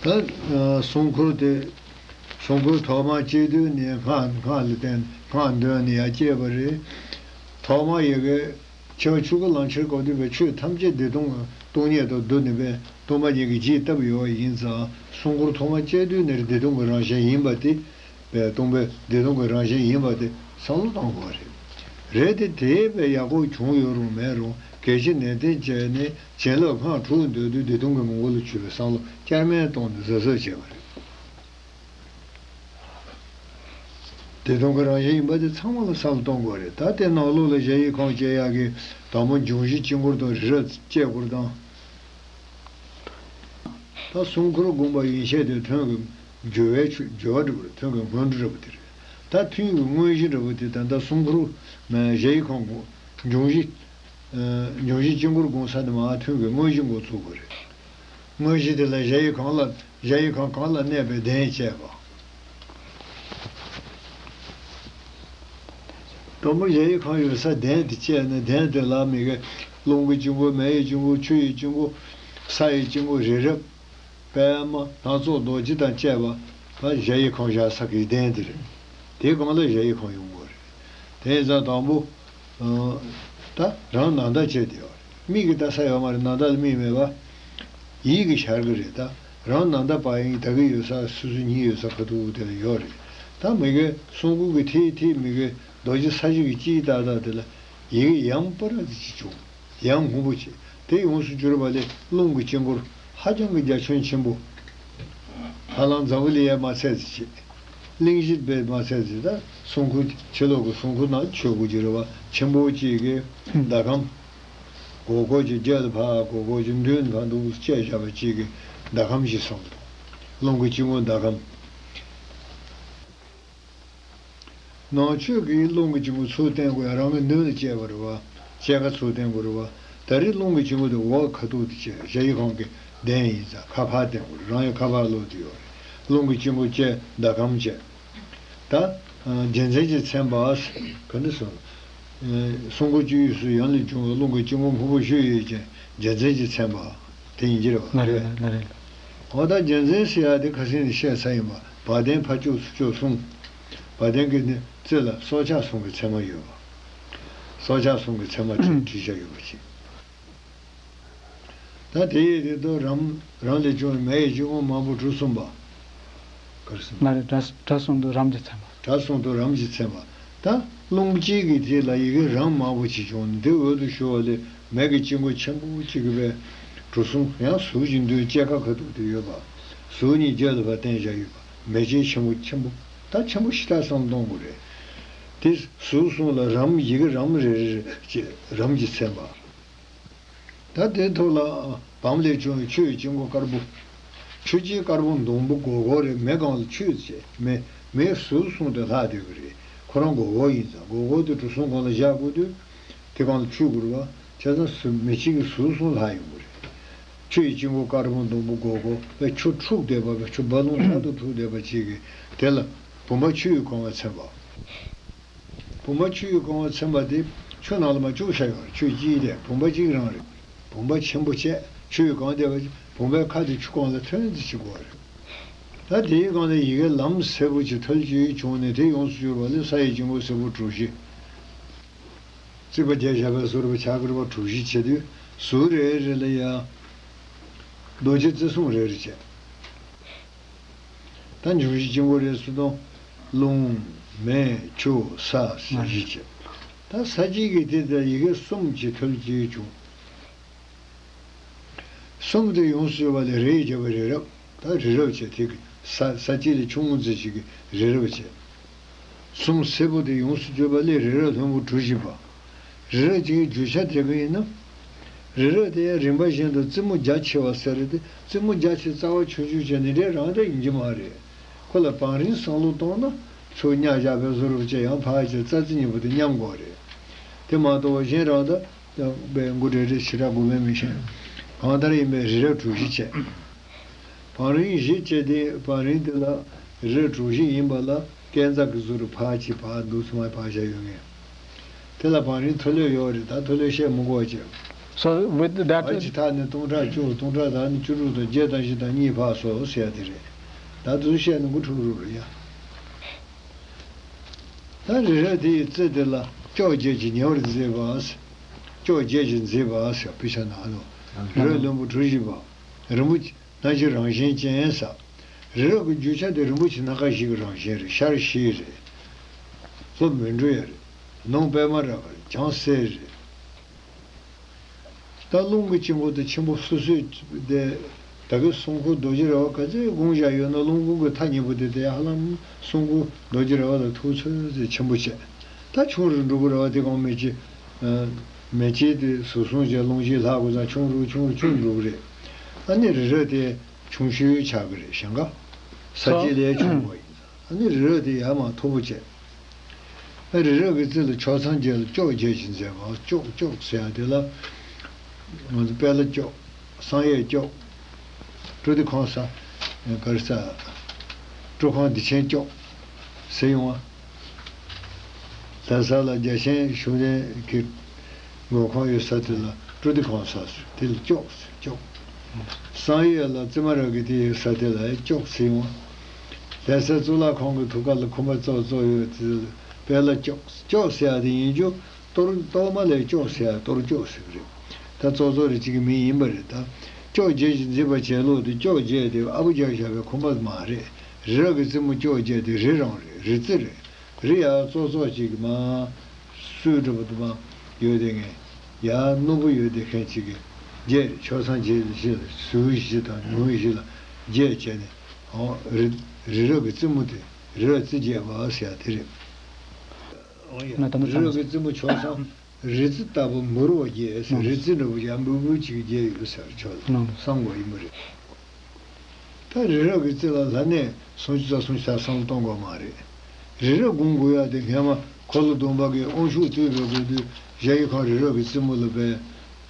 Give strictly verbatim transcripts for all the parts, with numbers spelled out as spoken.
ད་སྲུང་འཁོར་དེ། སྲུང་འཁོར་ཐོག་མར་སྐྱེ་དུས་ནས་སྔགས། སྔགས་ལ་བརྟེན། སྔགས་འདོན་ནས་ཡར་སྐྱེས་པ་རེད། ཐོག་མར་ཡ་གི་ཆུ་ཆུ་ཁ་ལང་ཁྱེར་གོ་དུས་པའི་ཆོས་ཐམས་ཅད་བདེ་སྟོང་གི་སྟོང་ཉིད་དུ་བསྡུ་ནས་པའི་སྟོང་པ་ཉིད་ཀྱི་རྒྱས་བཏབ་ཡོད་པ་ཡིན་ཙང་། སྲུང་འཁོར་ཐོག་མར་སྐྱེ་དུས་ནས་བདེ་སྟོང་གི་རང་བཞིན་ཡིན་པ་དེ། པའི་སྟོང་པའི་བདེ་སྟོང་གི་རང་བཞིན་ཡིན་པ་དེ་བསམ་བློ་གཏོང་དགོས་རེད། རེད་དེ། དེ་བས་ཡག་པོ་བྱུང་ཡོད་རུང་མེད་རུང་། གལ་ཆེ་ནན་ཏན་བྱས་ནས་བྱིན་རླབས་སྔགས་དྲུག་འདོན་དུས་བདེ་སྟོང་གི་ངོ་བོ་ལ་གྱུར་པའི་བསམ་བློ་བསྐྱར་མའི་སྟེང་དུ་གཟབ་གཟབ་བྱས་པ་རེད། བདེ་སྟོང་གི་རང་བཞིན་ཡིན་པ་དེ་ཚང་མ་ལ་བསམ་བློ་གཏོང་དགོས་རེད། ད་དེ་ནང་ལོགས་ལ་གཞལ་ཡས་ཁང་བཅས་ཡག་གི་དང་པོ་འབྱུང་བཞི་དཀྱིལ་འཁོར་དང་རི་རབ་བཅས་སྐོར་དང་། ད་སྲུང་འཁོར་དགོངས་པ་ཡན་ཆད་དེ་ཐུན་གྱི་སྦྱོར་བའི་ཆུ་སྦྱོར་བ་འདྲ་བོ་རེད། ཐུན་གྱི་སྔོན་འགྲོ་འདྲ་བོ་དེ་རེད། ད་ཐུན་གྱི་དངོས་གཞི་འདྲ་བོ་དེ་ད་ལྟ་སྲུང་འཁོར་གཞལ་ཡས་ཁང་དགོངས། འབྱུང་བཞི། འབྱུང་བཞི་དཀྱིལ་འཁོར་དགོངས་ས་དེ་མར་ཐུན་གྱི་དངོས་གཞི་འགོ་ཚུགས་དགོས་རེད། དངོས་གཞི་དེ་ལ་གཞལ་ཡས་ཁང་ལ། གཞལ་ཡས་ཁང་གང་ལ་གནས་པའི་གདན་བཅས་པ། དང་པོ་གཞལ་ཡས་ཁང་ཡོད་ས་གདན་དེ་བཅས་ནས། གདན་དེ་ལ་མི་གི་རླུང་གི་དཀྱིལ་འཁོར། མེ་ཡི་དཀྱིལ་འཁོར། ཆུ་ཡི་དཀྱིལ་འཁོར། ས་ཡི་དཀྱིལ་འཁོར། རི་རབ། པདྨ། སྣ་ཚོགས་རྡོ་རྗེ་དང་བཅས་པ། ད་གཞལ་ཡས་ཁང་བཞག་ས་གི་གདན་དེ་རེད། དེའི་སྒང་ལ་གཞལ་ཡས་ཁང་ཡོང་དགོས་རེད། དེ་ཡིན་ཙང་དང་པོ། ཨ། ད་རང་ནང་དག་བྱས་ཏེ་ཡོད་རེད། མིག་གིས་ལྟ་ས་ཡོད་མ་རེད། ནང་དག་ལ་མིག་མེད་པ། ཡིད་ཀྱིས་ཤར་གི་རེད། ད་རང་ནང་དག་པ་ཡིན། ད་གི་ཡོད་ས། སོ་སོ་ཉིད་ཡོད་ས་ཁ་ཐུག་དེ་ལ་ཡོད་རེད། ད་མི་གི་སྲུང་འཁོར་གྱི་ཐད་ཐད་མི་གི་རྡོ་རྗེ་ས་གཞི་གི་དཀྱིལ་ཏག་ཏག་དེ་ལ་ཡི་གེ་ཡམ་པ་ར་ཅིག་བྱུང་། ཡང་སྔོན་པོ་བྱས། དེ་ཡོངས་སུ་གྱུར་པ་ལས་རླུང་གི་དཀྱིལ་འཁོར་ཧ་ཅང་གི་རྒྱ་ཁྱོན་ཆེན་པོ། ཧ་ལམ་འཛམ་བུ་གླིང་ཡས་མ་ཚད་ཅིག་བྱས། གླིང་བཞི་བས་མ་ཚད་ཅིག་ད་སྲུང་འཁོར། ཕྱི་ལོགས་ཀྱི་སྲུང་འཁོར་ནང་ཆོས་སྐུ་གྱུར་པ་ཆེན་པོ་གཅིག་གི་ཟླ་གམ། སྒོར་སྒོར་གྱི་རྒྱབ་ལ་ཕར། སྒོར་སྒོར་གྱི་མདུན་ཕར་འདུག་བཅས་བཞག་པ་གཅིག་གི་ཟླ་གམ་ཞིག་བསམ་དང་། རླུང་གི་དཀྱིལ་འཁོར་ཟླ་གམ། ནང་ཆོས་ཀྱི་རླུང་གི་དཀྱིལ་འཁོར་ཚུར་བསྟན་དགོས་ཡ། རང་གི་མདུན་ལ་བཅས་པ་རེད་བ། བཅས་ཁ་ཚུར་བསྟན་དགོས་རེད་བ། ད་རེས་རླུང་གི་དཀྱིལ་འཁོར་དེ་འོག་ཁ་ཐུག་ཏུ་བཅས། གཞལ་ཡས་ཁང་གི་གདན་ཡིན་ཙང་ཁ་ཕར་བསྟན་དགོས་རེད། རང་ཡང་ཁ་ཕར་ལོག་སྟེ་ཡོད་རེད། རླུང་གི་དཀྱིལ་འཁོར་བཅས། ཟླ་གམ་བཅས། ད་རྒྱལ་མཚན་གྱིས་མཚན་པ། ག་འདྲ་སོང་། སྲུང་འཁོར་བཅུ་གཉིས་སུ་ཡོངས་ལས་བྱུང་བའི་རླུང་གི་དཀྱིལ་འཁོར་སྔོན་པོ་བཞུགས་ཡོད་ཅིང་། རྒྱལ་མཚན་གྱིས་མཚན་པ། དེ་ཡིན་གྱི་རེད་བ། ལགས་རེད། ལགས་རེད། འོ་ད་རྒྱལ་མཚན་ཟེར་ཡ་དེ་ཁ་སང་ནས་བཤད་ཚར་ཡིན་པ། བ་དན་ཕ་ཕྱོགས་ཚུར་ཕྱོགས་གསུམ། བ་དན་གྱི་ནི་རྩེ་ལ་སྲོག་ཆགས་གསུམ་གྱི་མཚན་མ་ཡོད་པ། སྲོག་ཆགས་གསུམ་གྱི་མཚན་མ་བྲིས་བྲིས་བཞག་ཡོད་པ་ཅིག་ད་དེ་ཡི་རིགས་དུ་རམ། རམ་ལས་བྱུང་བའི་མེ་ཡི་དཀྱིལ་འཁོར་མང་པོ་གྲུ་གསུམ་པ། ག་རེ་ཟེར། ལགས་རེད། གྲྭ་གྲྭ་གསུམ་དུ་རམ་གྱིས་མཚན་པ། གྲྭ་གསུམ་དུ་རམ་གྱིས་མཚན་པ། ད་རླུང་གཅིག་གི་དེ་ལ་ཡི་གེ་རམ་མང་པོ་ཅིག་བྱུང་ནས། དེ་འོག་ཏུ་ཞུ་བ་ལས་མེ་གི་དཀྱིལ་འཁོར་ཆེན་པོ་གཅིག་གི་བའི་གྲུ་གསུམ། ཡང་ཟུར་གྱི་མདུན་བཅས་ཁ་ཁ་ཐུག་ཏུ་ཡོད་པ། ཟུར་གཉིས་རྒྱབ་ལ་ཕར་བསྟན་བཞག་ཡོད་པ། མེ་ལྕེ་ཆེན་པོ་ཆེན་པོ། ད་ཆེན་པོ་ཞེ་དྲག་བསམ་གཏོང་དགོས་རེད། དེ་ཟུར་གསུམ་ལ་རམ། ཡི་གེ་རམ་རེ་རེ་རེ་བཅས་རམ་གྱིས་མཚན་པ། ད་དེའི་ཐོག་ལ་བམ་ལས་བྱུང་བའི་ཆུ་ཡི་དཀྱིལ་འཁོར་དཀར་པོ། ཆུ་སྐྱེས་དཀར་པོ་ཟླུམ་པོ་སྒོར་སྒོར་རེ། མེ་སྒང་ལ་ཆུ་བཅས། མེ་མེ་ཟུར་གསུམ་དུ་ལྷག་སྡོད་ཀྱི་རེད། ཁོ་རང་སྒོར་སྒོར་ཡིན་ཙང་། སྒོར་སྒོར་དེ་གྲུ་གསུམ་སྒང་ལ་བཞག་དགོས་དུས། དེ་སྒང་ལ་ཆུ་དགོས་རེད་བ། བྱས་ཙང་ཟུར་མེ་ལྕེ་གི་ཟུར་གསུམ་ལྷག་ཡོང་གི་རེད། ཆུ་ཡི་དཀྱིལ་འཁོར་དཀར་པོ་ཟླུམ་པོ་སྒོར་སྒོར་བའི་ཆུ་འཁྲུགས་བསྡད་པ། བའི་ཆུ་རྦ་ཀློང་དྲག་ཏུ་འཁྲུགས་བསྡད་པ་ཅིག་གི་དེ་ལ་བུམ་པ་ཆུ་ཡིས་གང་བར་མཚན་པ། བུམ་པ་ཆུ་ཡིས་གང་བར་མཚན་པ་དེ་ཆུ་ནང་ལ་མར་བཅུག་བཞག་ཡོད་རེད། ཆུ་དཀྱིལ་དེ་བུམ་པ་གཅིག་རང་རེད། བུམ་པ་ཆེན་པོ་བྱས་ཆུ་ཡིས་གང་བསྡད་པ། བུམ་པའི་ཁ་དེ་ཆུ་སྒང་ལ་ཐོན་ཙམ་ཅིག་དགོས་རེད། ད་དེའི་སྒང་ལ་ཡི་གེ་ལམ་སེར་པོ་ཅིག་ཐལ་གྱིས་བྱུང་ནས་དེ་ཡོངས་སུ་གྱུར་པ་ལས་ས་ཡི་དཀྱིལ་འཁོར་སེར་པོ་གྲུ་བཞི། རྩིག་པ་བརྒྱབ་བཞག་པའི་བཟོ་འདྲ་ཆགས་ཀྱི་རེད་པ། གྲུ་བཞི་བྱེད་དུས་ཟུར་རེ་རེ་ལ་ཡང་རྡོ་རྗེ་རྩེ་གསུམ་རེ་རེ་བྱས། ད་འབྱུང་བཞི་དཀྱིལ་འཁོར་རེ་ཟུར་དང་། རླུང་། མེ། ཆུ། ས་ཟེར་བཞི་བྱས། ད་ས་གཅིག་གི་དེ་ལྟར་ཡི་གེ་གསུམ་གྱི་ཐོལ་གྱིས་བྱུང་། གསུམ་དེ་ཡོངས་སུ་གྱུར་པ་ལས་རེ་ཡིས་བརྒྱབ་པའི་རི་རབ། ད་རི་རབ་བྱས། དེ་གི་ས་ས་གཅིག་ལས་ཆུང་ངུ་ཙམ་ཞིག་གི་རི་རབ་བྱས། གསུམ་སེར་པོ་དེ་ཡོངས་སུ་གྱུར་པ་ལས་རི་རབ་ལྷུན་པོ་གྲུ་བཞི་པ། རི་རབ་ཅིག་གི་རྒྱུ་ཆ་དེ་ག་ཡིན་ན། རི་རབ་དེ་ཡང་རིམ་པ་བཞིན་དུ་རྩེ་མོ་རྒྱ་ཆེ་བ་ཟེར་རེད་དེ། རྩེ་མོ་རྒྱ་ཆེ་རྩ་བ་ཆུང་ཆུང་བྱས་ནས་འདྲེ་རང་འདྲ་ཡིན་གྱི་མ་རེད། ཁོ་ལ་བང་རིམ་བསམ་བློ་གཏོང་ན་ཚུར་གཉའ་བཞག་པའི་བཟོ་འདྲ་བྱས། ཡང་ཕར་བྱས། རྩ་རྩེ་གཉིས་པོ་དེ་མཉམ་དགོས་རེད། དེ་མ་གཏོགས་པ་གཞན་རང་ད་པའི་མགོ་རེ་རེ་ཞེ་དྲག་དགོས་པའི་མི་ཤེས། གང་ལྟར་ཡིན་པའི་རི་རབ་གྲུ་བཞི་བྱས། བང་རིམ་བཞི་བྱས་ཏེ། བང་རིམ་དེ་ལ་རི་རབ་གྲུ་བཞི་ཡིན་པ་ལ་སྐས་འཛེག་གི་བཟོ་འདྲ་ཕར་གཅིག་ཕར་འདུག་ཚང་མ་ཕར་བཞག་ཡོད་ངེས། དེ་ལ་བང་རིམ་མཐོ་ལོས་ཡོད་རེད། ད་མཐོ་ལོས་བཤད་མི་དགོས་པ་བྱས། So with that, བ་གི་མཐའ་ནས་སྟོང་ཕྲག་བཅུ། སྟོང་ཕྲག་དང་ནི་བཅུ་དྲུག་དང་བརྒྱད་དང་བཞི་དང་གཉིས་འཕགས་སོ་ཟེར་ཡ་དེ་རེད། ད་དུ་བཤད་ན་མགོ་འཁྲུག་རུ་རེད་ཡ། ད་རི་རབ་དེ་ཡི་རྩེ་དེ་ལ་ཅོག་བརྒྱད་ཀྱིས་ཉེ་བར་མཛེས་པ། ཅོག་བརྒྱད་ཀྱིས་མཛེས་པ་ཟེར་དཔེ་ཆ་ནང་ལོ། རི་རབ་ལྷུན་པོ་གྲུ་བཞི་པ། རིན་པོ་ཆེ་སྣ་བཞི་རང་བཞིན་ཅན་ཟེར། རི་རབ་ཀྱི་རྒྱུ་ཆ་དེ་རིན་པོ་ཆེ་སྣ་ཁ་བཞི་གི་རང་བཞིན་རེད། ཤར་བཞི་རེད། ལྷོ་མོན་གྲུ་ཡ་རེད། ནུབ་པདྨ་རཱ་ག་རེད། བྱང་གསེར་རེད། ད་རླུང་གི་དཀྱིལ་འཁོར་དེ་ཆེན་པོ་སོ་སོའི་དེ། ད་གི་གསུང་མཁན་རྡོ་རྗེ་ར་བ་ག་ཚོད་དགོངས་བཞག་ཡོད་ན། རླུང་ཁུག་གི་མཐའ་གཉིས་པོ་དེ་དེ་ཧ་ལམ་གསུང་མཁན་རྡོ་རྗེ་ར་བ་ལ་ཐུག་ཚོད་ཟེར་ཆེན་པོ་བྱས། ད་ཆུང་རུ་འགྲོ་གི་ར་བ། དེ་གང་མེ་ལྕེ། མེ་ལྕེ་དེ་ཟུར་གསུམ་བྱས། རླུང་ལྕེ་ལྷག་དགོས་ཙང་ཆུང་རུ་ཆུང་རུ་ཆུང་རུ་འགྲོ་གི་རེད། ཨ་ནི་རི་རབ་དེ་ཆུང་ཤོས་ཆགས་ཀྱི་རེད། ཞེང་ཁ་ས་སོ་སྐྱེ་ལས་ཆུང་བ་ཡིན་ཙང་། ཨ་ནི་རི་རབ་དེ་ཡར་མར་མཐོ་པོ་བྱས། ཨ་རི་རབ་ཀྱི་རྩེ་ལ་ཕྱོགས་མཚམས་བརྒྱད་ལ་ཅོག་བརྒྱད་ཀྱིས་མཛེས་པ། ཅོག་ཅོག་ཟེར་ཡ་དེ་ལ་ང་ཚོ་དཔལ་ལ་ཅོག། བསམ་ཡས་ཅོག། ཀྲུ་ཏི་ཁང་ས། ག་རེ་ཟ། ཀྲུ་ཁང་བདེ་ཆེན་ཅོག་ཟེར་ཡོང་བ། ལྷ་ས་ལ་རྒྱལ་ཆེན་བཞུགས་གནས་ཀྱི་མགོན་ཁང་ཡོད་ས་དེ་ལ་ཀྲུ་ཏི་ཁང་ས་ཟེར། དེ་ལ་ཅོག་ཟེར། ཅོག། བསམ་ཡས་ལ་ཙི་མ་ར་གི་དེ་ཡོད་ས་དེ་ལ་ཡང་ཅོག་ཟེར་ཡོང་བ། ལྷ་སའི་གཙུག་ལག་ཁང་གི་ཐུགས་ཀ་ལ་ཁུག་མ་ཙོག་ཙོག་ཡོད་དེ་ལ་དཔལ་ལ་ཅོག། ཅོག་ཟེར་ཡ་དེ་ཡིན་རྒྱུ། གཏོར། གཏོར་མ་ལ་ཅོག་ཟེར་ཡ། གཏོར་ཅོག་ཟེར་གི་རེད། ད་ཙོག་ཙོག་རེ་གཅིག་གི་མིང་ཡིན་པ་རེད། ད་ཅོག་བརྒྱད་ཀྱིས་མཛེས་པ་བྱས་ལོ་དེ། ཅོག་བརྒྱད་དེ་ཨ་བུ་རྒྱག་བཞག་པའི་ཁུག་མ་མ་རེད། རི་རབ་ཀྱི་རྩེ་མོ་ཅོག་བརྒྱད་དེ་རི་རང་རེད། རི་རྩེ་རེད། རི་ཡར་ཙོག་ཙོག་ཅིག་གི་མར་སུ་འགྲོ་བ་དུ་མ་ཡོད་དེ། ངས་ཡར་རྣོན་པོ་ཡོད་དེ་མཁན་ཅིག་གི་བརྒྱད་རེད། ཕྱོགས་མཚམས་བརྒྱད་བཞི་ལ་ཟུར་བཞི་དང་ཉུང་བཞི་ལ་བརྒྱད་བྱས་ནས། ཨོ་རི། རི་རབ་ཀྱི་རྩེ་མོ་དེ་རི་རབ་རྩེ་བརྒྱད་པ་ཟེར་ཡ་དེ་རེད། ང་ད་ལྟ་རི་རབ་ཀྱི་རྩེ་མོ་ཕྱོགས་མཚམས་རི་རྩེ་ལྟ་བུ་འབུར་བ་བརྒྱད་ཟེར། ཨང་། རི་རྩེ་འདྲ་བོ་ཡར་འབུར་འབུར་ཅིག་བརྒྱད་ཡོད་ཟེར། ཕྱོགས་ལ་ཨང་བསམ་དགོས་ཡིན་པ་རེད། ད་རི་རབ་ཀྱི་རྩེ་ལ་ལྷ་གནས་སུམ་ཅུ་རྩ་གསུམ་ཞིག་བསམ་བློ་གཏོང་དགོས་མ་རེད། རི་རབ་སྒོམ་དགོས་ཡ་དེ་སྔས་མ་འཁོར་ལོ་སྡོམ་པ་གི་དབང་ཕྱུག་བཏུལ་བའི་སྐབས་དུས་གཞལ་ཡས་ཁང་རི་རབ་ཀྱི་རྩེ་མོ་ལ་བས་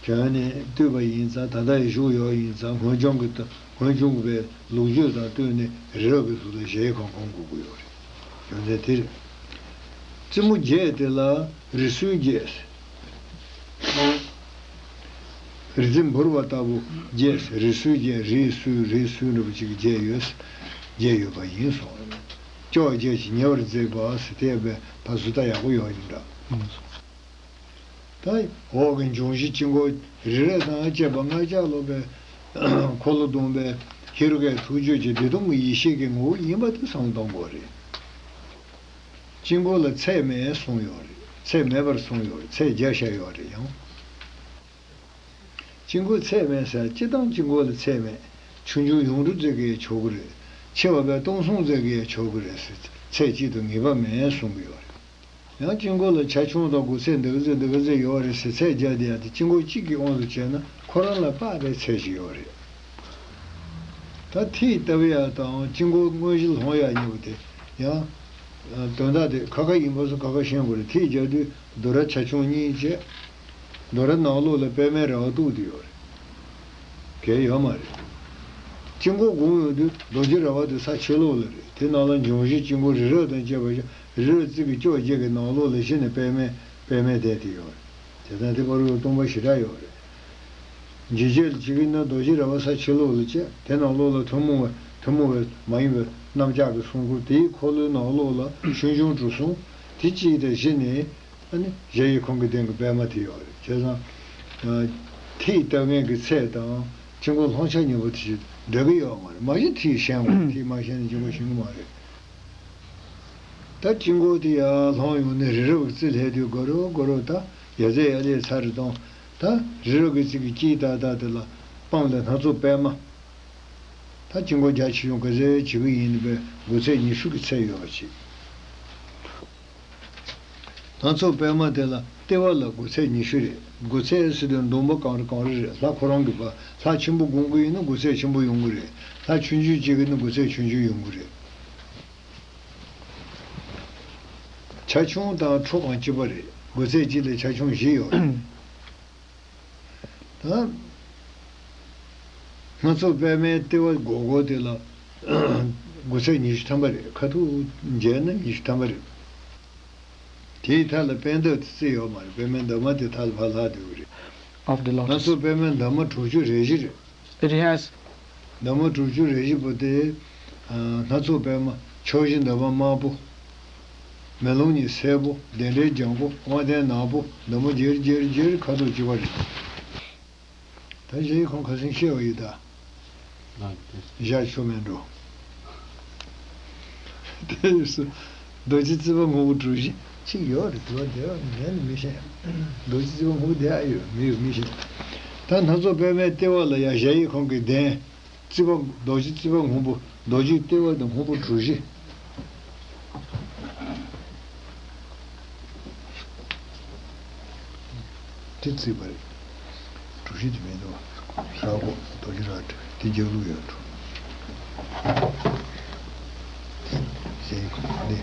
བྱོན་ནས་བཏུལ་བ་ཡིན་ཙང་། ད་ལྟ་ཡང་བཞུགས་ཡོད་ཡིན་ཙང་། སྔོན་བྱུང་གི། སྔོན་བྱུང་གི་བའི་ལོ་རྒྱུས་དང་བསྟུན་ནས་རི་རབ་ཀྱི་ཟུར་ལ་གཞལ་ཡས་ཁང་སྒོམ་དགོས་ཀྱི་ཡོད་རེད། རྒྱུ་མཚན་དེ་རེད། རྩེ་མོ་བརྒྱད་དེ་ལ་རི་སུལ་བརྒྱད། རི་རྩེ་འབུར་བ་ལྟ་བུ་བརྒྱད། རི་སུལ་བརྒྱད། རི་སུལ། རི་སུལ་འདྲ་བོ་ཅིག་བརྒྱད་ཡོད། བརྒྱད་ཡོད་པ་ཡིན་གསུངས། ཅོག་བརྒྱད་ཀྱིས་ཉེ་བར་མཛེས་པ་ཟེར་དེ་བས་ཕར་ཚུར་ལྟ་ཡག་པོ་ཡོང་ཡིན་འདྲ། ད་འོག་གི་འབྱུང་བཞི་དཀྱིལ་འཁོར་རི་རབ་དང་བཅས་པ་ལྔ་བརྒྱ་ལོ་པའི་འཁོར་ལོ་སྡོམ་པའི་ཧེ་རུ་ཀའི་ཐུགས་རྒྱུད་ཀྱི་བདེ་སྟོང་གི་ཡེ་ཤེས་ཀྱི་ངོ་བོ་ཡིན་པ་དེ་བསམ་བློ་གཏོང་དགོས་རེད། དཀྱིལ་འཁོར་ལ་ཚད་མེད་གསུངས་ཡོད་རེད། ཚད་མེད་པར་གསུངས་ཡོད་རེད། ཚད་བརྒྱ་བཞག་ཡོད་རེད་ཡང་། དཀྱིལ་འཁོར་ཚད་མེད་ཟེར། སྤྱིར་བཏང་དཀྱིལ་འཁོར་ལ་ཚད་མེད། ཆུང་ཆུང་ཡུངས་འབྲུ་ཙམ་གྱིས་ཆོག་གི་རེད། ཆེ་བ་བས་སྟོང་གསུམ་ཙམ་གྱིས་ཆོག་གི་རེད་ཟེར། ཚད་གཅིག་ཏུ་ངེས་པ་མེད་གསུང་གི་ཡོད་རེད། ཡང་དཀྱིལ་འཁོར་ལ་ཆ་ཆུང་དང་སྒོ་ཚད་འདི་ག་ཚོད་འདི་ག་ཚོད་ཡོད་རེད་ཟེར་ཚད་བརྒྱབ་བསྡད་ཡ་དེ། དཀྱིལ་འཁོར་གཅིག་གི་དབང་དུ་བྱས་ན་ཁོ་རང་ལ་དཔག་པའི་ཚད་ཅིག་ཡོད་རེད། ད་མཐིལ་བཏབ་ཡ་དང་དཀྱིལ་འཁོར་དངོས་གཞི་ལྷུང་ཡ་གཉིས་པོ་དེ་ཡང་དོན་དག་དེ་ཁ་ཁ་ཡིན་པ་སོགས་ཁ་ཁ་ཤེས་དགོས་རེད། མཐིལ་རྒྱག་དུས་རྡོ་ར་ཆ་ཆུང་གཉིས་བྱས། རྡོ་ར་ནང་ལོགས་ལ་པདྨའི་ར་བ་གཏུགས་བསྡད་ཡོད་རེད། གལ་ཡོད་མ་རེད། དཀྱིལ་འཁོར་སྒོམ་ཡོང་དུས་རྡོ་རྗེ་ར་བ་དེ་ས་ཕྱི་ལོགས་ལ་རེད། དེ་ནང་ལ་འབྱུང་བཞི་དཀྱིལ་འཁོར་རི་རབ་དང་བཅས་པ་བཞག། རི་རབ་རྩེ་གི་ཅོག་བརྒྱད་ཀྱི་ནང་ལོགས་ལ་གཞི་ནས་པདྨའི། པདྨའི་བསྡད་དེ་ཡོད་རེད། དེ་དང་དེ་བར་དུ་སྟོང་པ་ཞེ་དྲག་ཡོད་རེད། འཇིགས་བྱེད་ལ་བྱེད་ཀྱི་ན་རྡོ་རྗེ་ར་བ་ས་ཕྱི་ལོགས་ལ་བྱས། དེ་ནང་ལོགས་ལ་ཐུན་མོང་བའི། ཐུན་མོང་བའི་མ་ཡིན་པའི་གནམ་ལྕགས་ཀྱི་སྲུང་འཁོར། དེའི་འཁོར་ལོའི་ནང་ལོགས་ལ་ཆུང་ཆུང་གྲུ་གསུམ། དེ་གཅིག་དང་གཞི་ནས་ཨ་ནི་གཞལ་ཡས་ཁང་གི་སྟེང་གི་པད་མ་དེ་ཡོད་རེད། བྱས་ཙང་། ཨ། མཐིལ་བཏབ་མཁན་གྱི་ཚད་དང་དཀྱིལ་འཁོར་ལྷུང་བྱ་གཉིས་པོ་དེ་འདྲ་གི་ཡོད་མ་རེད། མ་གཞི་མཐིལ་ཞན་དགོས། མཐིལ་མ་ཞན་ན་དཀྱིལ་འཁོར་ཞན་གི་མ་རེད། ད་དཀྱིལ་འཁོར་དེ་ཡར་ལྷུང་ཡོང་ནས་རི་རབ་ཀྱི་རྩེ་སླེབས་དུས་གོ་རོ་གོ་རོ། ད་ཡ་རྩེ་ཡར་སླེབས་ཚར་རེད་དང་། ད་རི་རབ་ཀྱི་རྩེ་གི་དཀྱིལ་ཏག་ཏག་དེ་ལ་སྤང་ལ་སྣ་ཚོགས་པད་མ། ད་དཀྱིལ་འཁོར་རྒྱ་ཆེ་ཆུང་ག་ཚད་བྱེད་ཀྱི་ཡིན་པའི་སྒོ་ཚད་ཉི་ཤུ་གི་ཚད་ཡོད་པ་ཅིག། སྣ་ཚོགས་པད་མ་དེ་ལ་ལྟེ་བ་ལ་སྒོ་ཚད་ཉི་ཤུ་རེད། སྒོ་ཚད་ཟེར་དུས་འདོམ་པ་གང་རེ་གང་རེ་རེད། ལྷ་ཁོ་རང་གི་བ། ལྷ་ཆེན་པོ་སྒོམ་གྱི་ཡིན་ན་སྒོ་ཚད་ཆེན་པོ་ཡོང་གི་རེད། ལྷ་ཆུང་ཆུང་བྱེད་ཀྱི་ཡིན་ན་སྒོ་ཚད་ཆུང་ཆུང་ཡོང་གི་རེད། ཆ་ཆུང་དང་ཁྲོ་གང་གཅིག་པ་རེད། སྒོ་ཚད་གཅིག་ལ་ཆ་ཆུང་བཞི་ཡོད་རེད། ད་སྣ་ཚོགས་པད་མའི་ལྟེ་བ་སྒོར་སྒོར་དེ་ལ་སྒོ་ཚད་ཉི་ཤུ་ཐམ་པ་རེད། ཁ་ཐུག་འཇལ་ན་ཉི་ཤུ་ཐམ་པ་རེད། དེའི་མཐའ་ལ་པད་འདབ་དེ་རྩེ་ཡོད་མ་རེད། པད་མའི་འདབ་མ་དེ་མཐའ་ལ་ཕར་ལྷག་སྡོད་ཀྱི་རེད། of the lotus. སྣ་ཚོགས་པདྨའི་འདབ་མ་དྲུག་ཅུ་རེ་བཞི་རེད། It has འདབ་མ་དྲུག་ཅུ་རེ་བཞི་པོ་དེ། ཨ། སྣ་ཚོགས་པདྨ། ཕྱོགས་བཞི་འདབ་མ་དམར་པོ། མེ་ལོང་གཉིས་སེར་པོ། བདེན་བྲལ་ལྗང་གུ། དབང་ལྡན་ནག་པོ། འདབ་མ་བརྒྱད་བརྒྱད་བརྒྱད་ཁ་དོག་གཅིག་པ་རེད། ད་གཞལ་ཡས་ཁང་ཁ་སང་བཤད་པ་ཡིན་ད། ཨ། བཞག་ཆོག་མེད་འགྲོ། དེ་ཡིན་སོ། རྡོ་རྗེ་རྩེ་པ་སྔོན་པོ་གྲུ་བཞི་གཅིག་ཡོད་རེད། དུ་བ་དེ་བ་ངས་ནི་མི་ཤེས། རྡོ་རྗེ་རྩེ་པ་སྔོན་པོ་དེ་ཨ་ཡོད་མི་ཡོད་མི་ཤེས། ད་སྣ་ཚོགས་པདྨའི་ལྟེ་བ་ལ་ཡང་གཞལ་ཡས་ཁང་གི་གདན། རྩེ་པ། རྡོ་རྗེ་རྩེ་པ་སྔོན་པོ། རྡོ་རྗེ་ལྟེ་བ་དང་སྔོན་པོ་གྲུ་བཞི། དེ་རྩིས་པ་རེད། གྲུ་བཞི་དེ་མི་འདུག་ཧྲ་གོ་རྡོ་རྗེ་ར་དེ་རྒྱབ་ལུགས་ཡོད་འགྲོ། གཞན་ནི་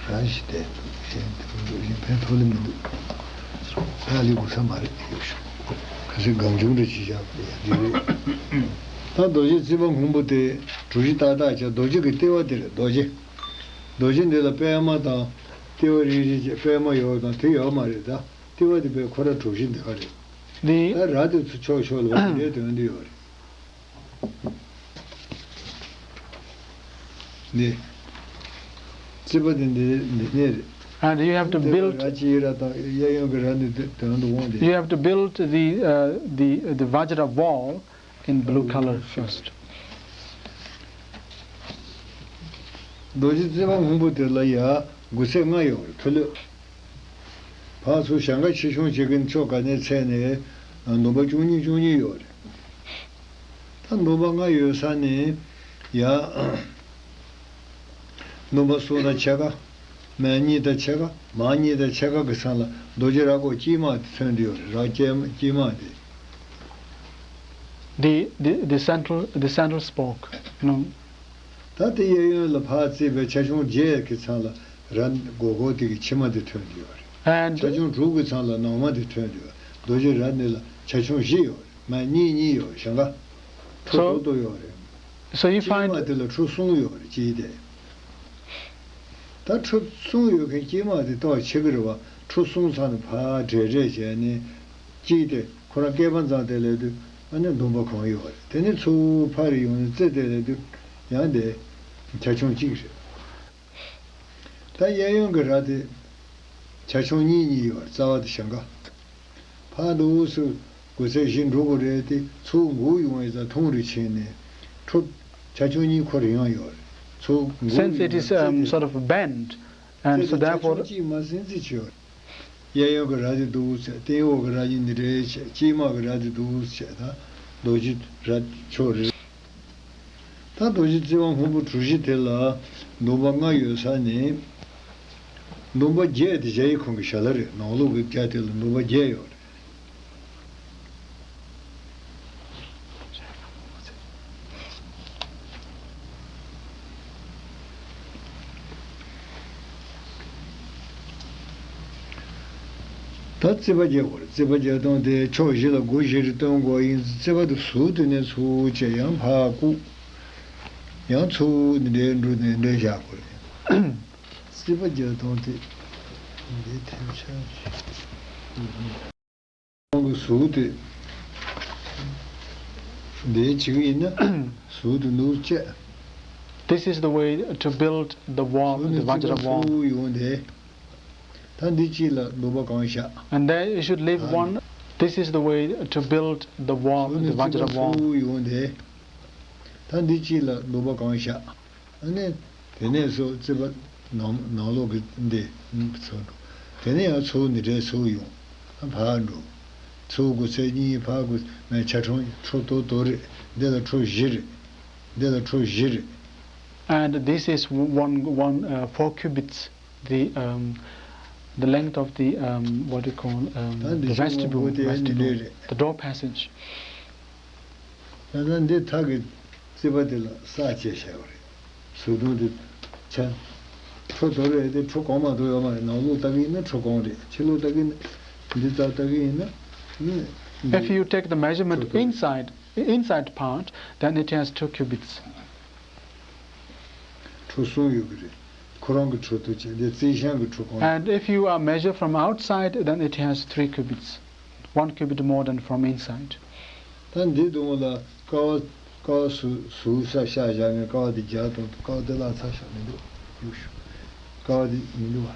རང་ཞིག་བསྡད་འདུག་གཞན་དེ་མི་འདུག་གཞན་ཕན་ཐོགས་ལེ་མི་འདུག་ཧ་ལས་དགོས་ས་མ་རེད། ཡོད་ཤོག་ཁ་སང་སྒམ་ཆུང་འདྲ་ཅིག་བཞག་པ་ཡ་འདི་རེད། ད་རྡོ་རྗེ་རྩེ་པ་སྔོན་པོ་དེ་གྲུ་བཞི་ཏག་ཏག་བྱས། རྡོ་རྗེ་གི་ལྟེ་བ་དེ་རེད། རྡོ་རྗེ། རྡོ་རྗེ་འདི་ལ་པད་མ་དང་ལྟེ་བ་རིང་རིང་བྱས་པད་མ་ཡོད་དང་དེ་ཡོད་མ་རེད་ད། ལྟེ་བ་དེ་པད་ཁོ་ར་གྲུ་བཞི་འདི་ག་རེད། འདི་ད་ར་དེ་ཚོ་ཕྱོགས་ཕྱོགས་ལ་བ་འདི་འདྲའི་དོན་འདི་ཡོད་རེད། འདི་རྩིས་པ་དེ་འདི་འདི་ནས་རེད། And you have to འདི་build ར་ཅིའི་ར་དང་གཡས་གཡོན་གྱི་ར་འདི་དོན་དུ་འོང་སྟེ། You have to build the, uh, the, the Vajra wall in blue color first. རྡོ་རྗེ་རྩེ་པ་སྔོན་པོ་དེ་ལ་ཡ་དགུ་ཚད་ལྔ་ཡོད་རེད། མཐོ་ལོས། ཕར་ཚུར་ཞེང་ཁ་ཆེ་ཆུང་བྱེད་མཁན་ཕྱོགས་ག་ནས་ཚད་ནས་འདོམ་པ་བཅུ་གཉིས་བཅུ་གཉིས་ཡོད་རེད། ད་འདོམ་པ་ལྔ་ཡོད་ས་ནས་ཡ། འདོམ་པ་གསུམ་དང་ཕྱེད་ཀ། མར་གཉིས་དང་ཕྱེད་ཀ། མར་གཉིས་དང་ཕྱེད་ཀ་གི་ཚང་ལ་རྡོ་རྗེ་ར་གོ་དཀྱིལ་མ་དེ་མཚོན་གྱི་ཡོད་རེད། ར་དཀྱིལ་དཀྱིལ་མ་དེ། The, the, the central, the central spoke, you know. ད་དེ་གཡས་གཡོན་ལ་ཕར་བརྩིས་པའི་ཆ་ཆུང་བརྒྱད་ཀྱི་ཚང་ལ་ར་སྒོར་སྒོར་དེ་གི་ཕྱེ་མ་དེ་ཐོན་གྱི་ཡོད་རེད། And ཆ་ཆུང་དྲུག་གི་ཚང་ལ་ནང་མ་དེ་ཐོན་གྱི་ཡོད། རྡོ་རྗེ་ར་འདི་ལ་ཆ་ཆུང་བཞི་ཡོད་རེད། མར་གཉིས་གཉིས་ཡོད་རེད། ཞེང་ཁ་ཁྲོ་So, དོ་དོ་ཡོད་རེད། So you དཀྱིལ་མ་find དེ་ལ་ཁྲོ་གསུམ་ཡོད་རེད། དཀྱིལ་དེ། ད་ཁྲོ་གསུམ་ཡོད་མཁན་དཀྱིལ་མ་དེ་ཏོག་ཆེ་གི་རེད་བ། ཁྲོ་གསུམ་ཚང་ནས་ཕར་བྲེས་བྲེས་བྱས་ནས་དཀྱིལ་དེ་ཁོ་རང་སྐེད་པ་མཚམས་དེ་ལས་དུས་ཨ་ནི་འདོམ་པ་གང་ཡོད་རེད། དེ་ནས་ཚུར་ཕར་ཡོང་ནས་རྩེ་དེ་ལས་དུས་ཡང་དེ་ཆ་ཆུང་གཅིག་རེད། ད་གཡས་གཡོན་གྱི་ར་དེ་ཆ་ཆུང་གཉིས་གཉིས་ཡོད་རེད། རྩ་བ་དེ་ཞེང་ཁ། ཕར་འདུག་སེ་དགུ་ཚད་བཞི་འགྲོ་དགོས་རེད་དེ། ཚུར་འགུག་ཡོང་བའི་རྩ་ཐུང་རུ་ཕྱིན་ནས་ཁྲོ་ཆ་ཆུང་གཉིས་ཁོ་རང་ཡང་ཡོད་རེད། ཚུར་འགུག་Since ཡོང་it is, བའི་རྩ་um, དེ་sort of bent, རྩ་and so དེ་ཆ་ཆུང་therefore གཅིག་མ་ཟིན་རྩིས་ཆེ་བ་རེད། གཡས་གཡོན་གྱི་ར་དེ་འདུག་སེ་སྟེང་འོག་གི་ར་གཉིས་འདི་འདྲའི་བྱས། དཀྱིལ་མ་གི་ར་དེ་འདུག་སེ་བྱས། ད་རྡོ་རྗེ་ར་ཕྱོགས་རེ། ད་རྡོ་རྗེ་རྩེ་པ་སྔོན་པོ་གྲུ་བཞི་དེ་ལ་འདོམ་པ་ལྔ་ཡོད་ས་ནས། འདོམ་པ་བརྒྱད་དེ་གཞལ་ཡས་ཁང་གི་ཞལ་ལ་རེད། ནང་ལོགས་ཀྱི་རྒྱ་དེ་ལ་འདོམ་པ་བརྒྱད་ཡོད་རེད། ད་རྩིས་པ་རྒྱག་དགོས་རེད། རྩིས་པ་རྒྱག་སྟངས་དེ་ཕྱོགས་བཞི་ལ་སྒོ་བཞི་རེ་སྟོན་དགོས་ཡིན། རྩིས་པ་དེ་ཟུར་དེ་ནས་ཚུར་བྱས་ཡང་ཕར་བཀུག་ཡང་ཚུར་འདི་འདྲའི་འགྲོ་ནས་འདྲ་བཞག་དགོས་རེད། རྩིས་པ་རྒྱག་སྟངས་དེ་འདི་ཐེབས་ཆག་ཅིག་ཁོང་གི་ཟུར་དེ་འདི་བྱེད་ཀྱི་ཡིན་ན་ཟུར་དེ་འདུག་བཅད། This is the way to build the wall, ཟུར་the ནས་རྩིས་པ་Vajra wall. ཚུར་ཡོང་དེ། ད་འདི་གཅིག་ལ་འདོམ་པ་གང་བཞག And then you should leave ད་one. This is the way to build the wall, ཟུར་the ནས་རྩིས་Vajra པ་wall. ཚུར་ཡོང་དེ། ད་འདི་གཅིག་ལ་འདོམ་པ་གང་བཞག་ཨ་ནི། དེ་ནས་སོ་རྩིས་པ་ནང་ནང་ལོགས་ཀྱི་འདི་ཚུར་འགྲོ། དེ་ནས་ཡང་ཚུར་འདི་འདྲའི་ཚུར་ཡོང་། ཕར་འགྲོ། ཚུར་དགུ་ཚད་གཉིས། ཕར་དགུ་ནས་ཆ་ཆུང་ཁྲོ་དོ་དོ་རེད། འདི་ལ་ཁྲོ་བཞི་རེད། འདི་ལ་ཁྲོ་བཞི་རེད། And this is one, one, uh, four cubits, the, um, the length of the, um, what do you call, um, ད་འདི་the ཕྱི་ལོགས་vestibule, པོ་དེ་འདི་vestibule, རེད། The door passage. ད་ལྟ་འདི་ཐག་གི་རྩིས་པ་དེ་ལ་ས་བཅད་བྱས་པ་རེད། ཟུར་དུང་དེ་ཆ། ཁྲོ་དོ་རེད་དེ་ཁྲོ་གང་མ་གཏོགས་ཡོད་མ་རེད། ནང་ལོགས་ལྟ་གི་ཡིན་ན་ཁྲོ་གང་རེད། ཕྱི་ལོགས་ལྟ་གི་ཡིན་ན་འདི་ལྟར་ལྟ་གི་ཡིན་ན་ནི། If you take the measurement ཁྲོ་དོ་རེད། Inside, inside part, then it has two cubits. ཁྲོ་གསུམ་ཡོད་ཀྱི་རེད། ཁོ་རང་གི་ཁྲོ་དོ་བྱས་དེ་རྩིས་ཤིང་གི་ཁྲོ་གང་རེད། And if you are measure from outside, then it has three cubits. one cubit more than from inside. ད་འདི་དུང་ལ་ཀ་བ་ཀ་བ་སུ་སུ་ས་ཤ་བཞག་ནས་ཀ་བ་འདི་རྒྱ་དང་ཀ་བ་འདི་ལ་ཚ་ཤ་མི་འདུག་ཡུག་ཤུ། ཀ་བ་འདི་མི་འདུག་བ།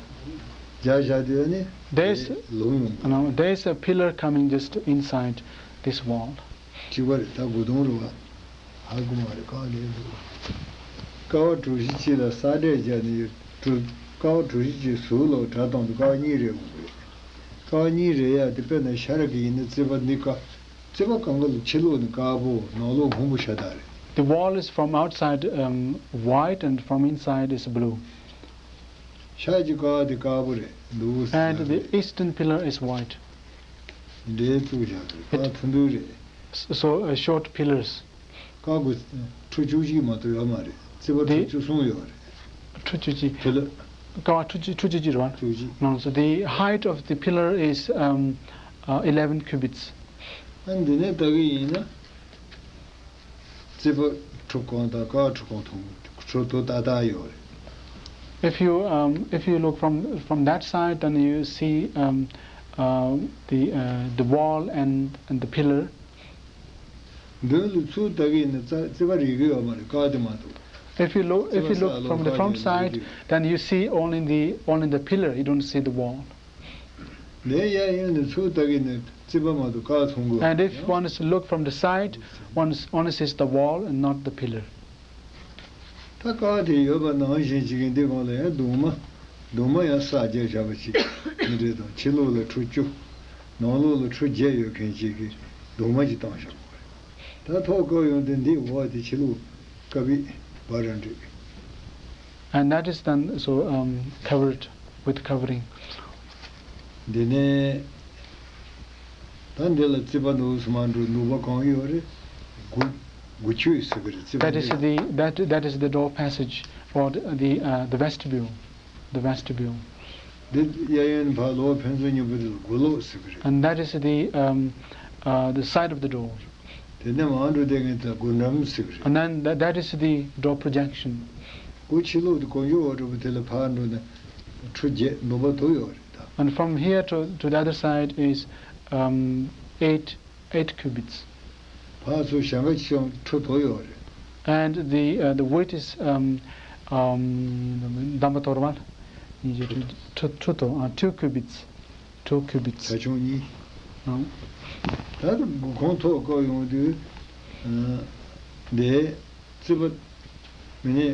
རྒྱ་བཞག་དུས་ནི། There's ལུང་ཡོང་གི། No, there's a pillar coming just inside this wall. གཅིག་པ་རེད། ད་དགུ་དུང་རུ་བ། ཧ་གོ་མ་རེད། ཀ་བ་ལས་འདུག་ཀ་བ་གྲུ་བཞི་གཅིག་ལ་ས་འབྲས་བརྒྱབ་ནས་ཡོད། གྲུ་ཀ་བ་གྲུ་བཞི་གཅིག་ཟུར་ལོག་གྲ་བཏང་དུས་ཀ་བ་གཉིས་རེད་འོང་གི་རེད། ཀ་བ་གཉིས་རེད་ཡ་དེ་དཔེར་ན་ཤ་ར་གི་ཡིན་ན་རྩིག་པ་འདི་ཀ་རྩིག་པ་གང་ག་ལ་ཕྱི་ལོགས་ནི་དཀར་པོ་ནང་ལོགས་སྔོན་པོ་ཤ་སྟག་རེད། The wall is from outside um, white and from inside is blue. ཤར་གྱི་ཀ་བ་དེ་དཀར་པོ་རེད་འདུག་ཟེར་ཡ་རེད། And the eastern pillar is white. འདྲའི་བཙུགས་བཞག་རེད། ཀ་ཐུང་ཐུང་རེད། So uh, short pillars. ཀ་དགུ་ཁྲུ་བཅུ་གཅིག་མ་གཏོགས་ཡོད་མ་རེད། རྩིག་པ་ཁྲུ་བཅུ་གསུམ་ཡོད་རེད། ཁྲུ་བཅུ་གཅིག་དེ་ལ། ཀ་བ་ཁྲུ་བཅུ་ཁྲུ་བཅུ་གཅིག་རེད་བ། བཅུ་གཅིག No, so the height of the pillar is um, uh, eleven cubits. ཨ་འདི་ནས་ལྟ་གི་ཡིན་ན། རྩིག་པ་ཁྲུ་གང་དང་ཀ་བ་ཁྲུ་གང་ཐུང་ཁྲུ་དོ་ཏག་ཏག་ཡོད་རེད། If you um, if you look from from that side, then you see um, uh, the uh, the wall and and the pillar. མདུན་ལ་ཚུར་ལྟ་གི་ཡིན་ན་རྩ་རྩིག་པ་རིག་གི་ཡོད་མ་རེད། ཀ་བ་དེ་མ་གཏོགས། If you look if you look from the front side, then you see only the only the pillar. You don't see the wall. ལས་ཡ་ཡོད་ནི་ཚུར་ལྟ་གི་ནི་རྩིག་པ་མ་གཏོགས་ཀ་བ་མཐོང་གི་ཡོད་མ་རེད། And if one is to look from the side, one is- one sees the wall and not the pillar. ད་ཀ་བ་དེ་ཡོད་པ་ནང་བཞིན་བྱེད་ཀྱི་འདི་གང་ལ་ཡང་གདུང་མ་གདུང་མ་ཡང་ས་རྒྱ་བྱ་བ་ཅིག་མི་འདྲེ་དང་ཕྱི་ལོགས་ལ་ཁྲུ་བཅུ་ནང་ལོགས་ལ་ཁྲུ་བརྒྱད་ཡོད་མཁན་ཅིག་གི་གདུང་མ་ཅིག་བཏང་བཞག་པ་རེད། ད་ཐོག་བཀབ་ཡོང་དུས་འདི་འོག་དེ་ཕྱི་ལོགས་བཀབ་པའི་བ་ར་འདྲེ། And that is then so um, covered with covering. འདི་ནས་ད་འདི་ལ་རྩིག་པ་ནུབ་སུ་མ་འགྲོ་ནུབ་པ་གང་ཡོད་རེད། སྒོ་སྒོ་ཁྱུད་ཟེར་གི་རེད། རྩིག་པ་That is འདི་the that that is the door passage or the uh, the vestibule. The vestibule. འདི་གཡས་གཡོན་ཕར་ལོགས་ཕན་ཚུན་གཉིས་པོ་དེ་ལ་སྒོ་ལོགས་ཟེར་གི་རེད། And that is the um, uh, the side of the door. དེ་ནས་མར་འགྲོ་དེ་ངས་ད་སྒོ་འགྲམ་ཟེར་གི་རེད། And then that, that is the door projection. སྒོ་ཕྱི་ལོགས་དེ་གོང་ཞུ་འོག་འགྲོ་བ་དེ་ལ་ཕར་འགྲོ་ན་ཁྲུ་བརྒྱད་འབུམ་པ་དུ་ཡོད་རེད་ད། And from here to, to the other side is um, eight, eight cubits. ཕར་ཚུར་ཞེང་ཁ་ཆེ་ཆུང་ཁྲུ་དུ་ཡོད་རེད། And the, uh, the width is um, um, འདམ་པ་དོར་བ་ཁྲུ་ཁྲུ་དུ། Uh, two cubits. Two cubits. ཆ་ཆུང་གཉིས། ཨང་། ད་ལྟ་སྒོ་ཁོང་ཐོག་བཀོད་ཡོང་དུས། ཨ། འདི་རྩིག་པ་མི་ནི་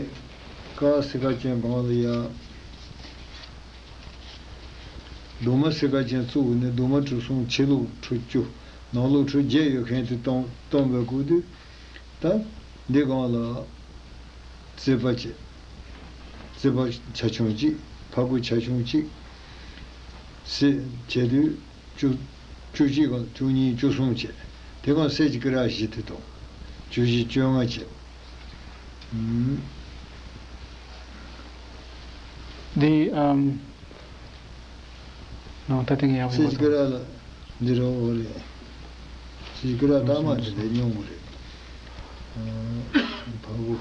ཀ་སི་ཀ་ཅན་སྒང་ལ་ཡ། གདུང་མ་སི་ཀ་ཅན་བཙུགས་ནས་གདུང་མ་གྲུ་གསུམ་ཕྱི་ལོགས་ཁྲུ་བཅུ་ནང་ལོགས་ཁྲུ་བརྒྱད་ཡོད་མཁན་དེ་སྟོང་སྟོང་པའི་སྒོ་དུས། ད་འདི་སྒང་ལ་རྩིག་པ་བྱས། རྩིག་པ་ཆ་ཆུང་གཅིག་ཕ་གུ་ཆ་ཆུང་གཅིག་སེ་བྱས་དུས་བཅུ་བཅུ་གཅིག་གམ་བཅུ་གཉིས་བཅུ་གསུམ་བྱས། དེ་གང་སེ་གཅིག་ཀི་ར་བཞི་དེ་དང་བཅུ་བཞི་བཅོ་ལྔ་བྱས། ཨུམ། འདི་ཨམ། ནང་ད་ཐེངས་ཡག་པོ་སེ་ཡོད་ཀི་ར་ལ་འདི་རོ་འོ་རེད། སེ་ཀི་ར་ལྟག་མ་དེ་ལས་ཉུང་བ་རེད། ཨ། བ་བུ།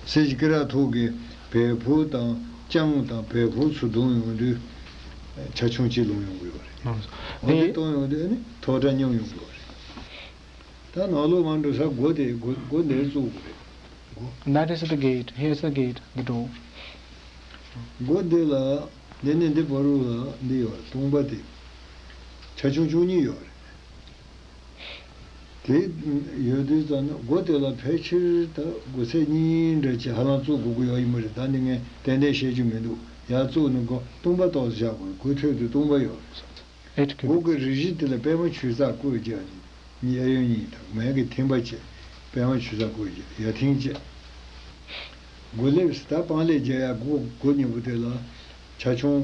སེ་ཀི་ར་ཐུག་གི་བལ་ཕུག་དང་ལྕང་དང་བལ་ཕུག་ཚུར་བརྡུངས་ཡོང་དུས་ཆ་ཆུང་གཅིག་ལོང་ཡོང་གི་ཡོད་རེད། འོ་དེ་གཏོང་ཡོང་དུས་ནི་ཐོག་སྒྲ་ཉམས་ཡོང་གི་ཡོད་རེད། ད་ནང་ལོགས་མར་འགྲོ་ས་སྒོ་དེ་སྒོ་སྒོ་འདིར་བཙུགས་དགོས་རེད། སྒོ། That is the gate. Here's the gate, the door. སྒོ་འདི་ལ་འདི་ནས་འདི་བར་དུ་ལ་འདི་ཡོད་རེད། སྟོང་པ་དེ་ཆ་ཆུང་བཅུ་གཉིས་ཡོད་རེད། དེ་ཡོད་དུས་ཙམ་ན་སྒོ་དེ་ལ་ཕལ་ཆེར་ད་སྒོ་ཚད་གཉིས་འདྲ་ཅིག་ཧ་ལམ་བཙུགས་དགོས་ཀྱི་ཡོད་ཡིན་པ་རེད། ད་འདི་ངས་ཏན་ཏན་བཤད་རྒྱུ་མི་འདུག་ཡར་བཙུགས་ནས་སྒོ་སྟོང་པ་ཏོག་ཙམ་བཞག་དགོས། སྒོ་ཐོད་དུ་སྟོང་པ་ཡོད་རེད། Eight cubic. སྒོ་གི་རི་བཞི་དེ་ལ་པད་མ་ཆུ་གསེར་བརྐོས་བརྒྱབ་ནས་གཡས་གཡོན་གཉིས་དང་མལ་གྱི་ཐེམ་པ་བཅས་པད་མ་ཆུ་གསེར་བརྐོས་བརྒྱབ་ཡར་ཐེངས་བཅས། སྒོ་ལེབ་ད་སྤང་ལེབ་རྒྱག་ཡ་སྒོ་སྒོ་གཉིས་པོ་དེ་ལ་ཆ་ཆུང་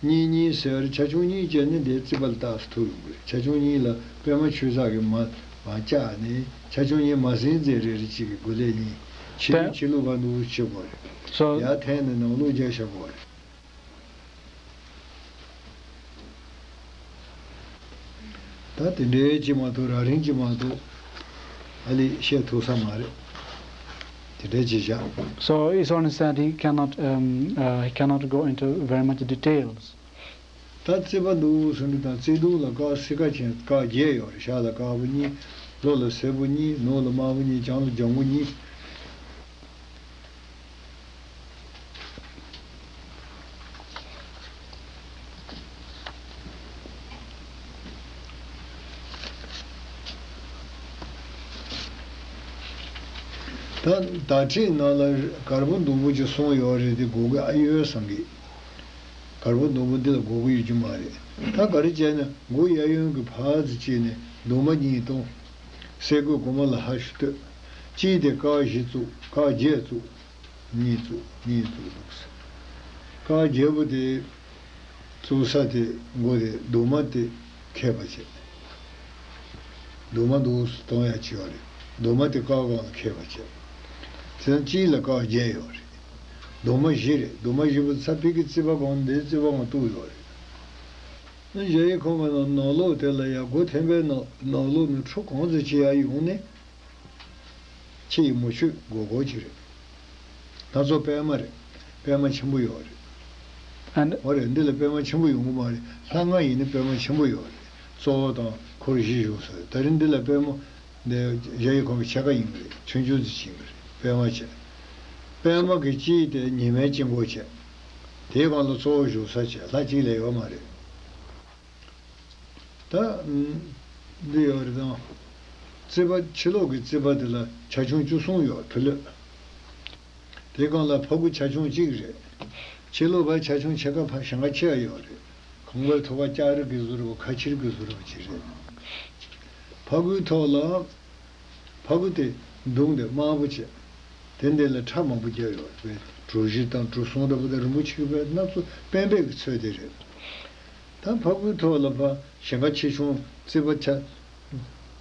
གཉིས་གཉིས་ཟེར་བ་རེད། ཆ་ཆུང་གཉིས་བྱས་ནས་དེ་རྩིག་པ་ལ་རྟགས་སུ་ཐུག་ཡོང་གི་རེད། ཆ་ཆུང་གཉིས་ལ་པད་མ་ཆུ་གསེར་གྱི་མ་མ་བཅག་ནས་ཆ་ཆུང་གཉིས་མ་ཟིན་ཙམ་རེ་རེ་གཅིག་གི་སྒོ་ལེབ་གཉིས་ཕྱི་ལོགས་ཕྱི་ལོགས་བར་འདུག་བྱེད་དགོས་རེད། So ཡར་འཐེན་ནས་ནང་ལོགས་རྒྱག་བྱ་དགོས་རེད། ད་དེ་འདྲའི་ཅིག་མ་གཏོགས་ར་རིང་ཅིག་མ་གཏོགས་ཨ་ལི་བཤད་ཐུབ་ས་མ་རེད། དེ་འདྲ་ཅིག་བཞག So he understands that he cannot, um, uh, he cannot go into very much details. ད་རྩིས་པ་འདུག་ཟེར་འདི་དང་བརྩེ་དུང་ལ་ཀ་སི་ཀ་ཅན་ཀ་བརྒྱད་ཡོད་རེད། ཤ་ལ་དཀར་པོ་གཉིས། ལྷོ་ལ་སེར་པོ་གཉིས། ནུབ་ལ་དམར་པོ་གཉིས། བྱང་ལ་ལྗང་གུ་གཉིས། ད་ད་ཁྲིད་ནང་ལ་དཀར་པོ་སྡོང་པོ་ཅིག་གསུངས་ཡོད་རེད་དེ་སྒོ་གི་ཨ་ཡོད་བསམ་གི། དཀར་པོ་སྡོང་པོ་འདི་ལ་སྒོ་གི་ཡོད་ཀྱི་མ་རེད། ད་ག་རེ་བྱས་ན་མགོ་གཡས་གཡོན་གྱི་ཕར་ཚུར་བྱས་ནས་སྡོང་པོ་གཉིས་གཏོང་། སེ་གོལ་གོང་མ་ལ་ཧ་ཞུ་སྟོད། གཅིག་དེ་ཀ་བཞི་བཙུགས། ཀ་བརྒྱད་བཙུགས། གཉིས་བཙུགས། གཉིས་བཙུགས་འདུག་ཟེར། ཀ་བརྒྱད་པོ་དེ་བཙུགས་ས་དེ་མགོ་དེ་གདུང་མ་དེ་ཁེབས་པ་བྱས། གདུང་མ་འདུག་སེ་གཏོང་ཡ་བྱས་པ་རེད། གདུང་མ་དེ་ཀ་སྒང་ལ་ཁེབས་པ་བྱས། དེ་ནས་གཅིག་ལ་ཀ་བརྒྱད་ཡོད་རེད། གདུང་མ་བཞི་རེད། གདུང་མ་བཞི་པོ་ཚ་ཕི་གི་རྩིས་པ་སྒང་འདིའི་རྩིས་པ་སྒང་གཏུགས་ཡོད་རེད། གཞལ་ཡས་ཁང་གི་ནང་ནང་ལོགས་དེ་ལ་ཡ་སྒོ་ཐེམ་པའི་ནང་ནང་ལོགས་ནས་ཁྲུ་གང་ཙམ་ཅིག་ཡར་ཡོང་ནས། ཁྱི་ཡི་མུ་ཁྱུད་སྒོར་སྒོར་ཅིག་རེད། སྣ་ཚོགས་པད་མ་རེད། པད་མ་ཆེན་པོ་ཡོད་རེད། And འོ་རེད། འདི་ལ་པད་མ་ཆེན་པོ་ཡོང་གི་མ་རེད། ལྷ་ང་ཡིན་ན་པད་མ་ཆེན་པོ་ཡོད་རེད། གཙོ་བོ་དང་འཁོར་བཞི་བཞུགས་ས་རེད། ད་རིང་འདི་ལ་པད་མ་འདི་གཞལ་ཡས་ཁང་གི་ཕྱེད་ཀ་ཡིན་གི་རེད། ཆུང་ཆུང་ཙི་ཕྱིན་གི་རེད། པད་མ་བྱས། པད་མ་གི་དཀྱིལ་དེ་ཉི་མའི་དཀྱིལ་འཁོར་བྱས། དེའི་སྒང་ལ་གཙོ་བོ་བཞུགས་ས་བྱས། ལྷ་གཅིག་ལས་ཡོད་མ་རེད། ད་འདི་ཡོད་རེད་དང་། རྩིས་པ་ཕྱི་ལོགས་ཀྱི་རྩིས་པ་དེ་ལ་ཆ་ཆུང་བཅུ་གསུམ་ཡོད། ཕི་ལོད། དེ་སྒང་ལ་ཕ་གུ་ཆ་ཆུང་གཅིག་རེད། ཕྱི་ལོགས་པ་ཆ་ཆུང་ཕྱེད་ཀ་ཕ་ཞེང་ཁ་ཆེ་བ་ཡོད་རེད། གོང་བའི་ཐོག་ཁ་ལྕགས་རི་གི་བཟོ་རུ་ཁ་ཕྱིར་གི་བཟོ་རུ་ཅིག་རེད། ཕ་གུའི་ཐོག་ལ། ཕ་གུ་དེ་མདུང་དེ་དམར་པོ་བྱས། དེ་འདི་ལ་ཁྲ་མང་པོ་བརྒྱབ་ཡོད་རེད། གྲུ་བཞི་དང་གྲུ་གསུམ་འདྲ་པོ་དང་རིན་པོ་ཆེ་གི་བས་སྣ་ཚོགས་པད་མའི་གི་ཚོས་དེ་རེད། ད་ཕ་གུའི་ཐོག་ལ་ཕ་ཞེང་ཁ་ཆེ་ཆུང་རྩིས་པ་ཆ་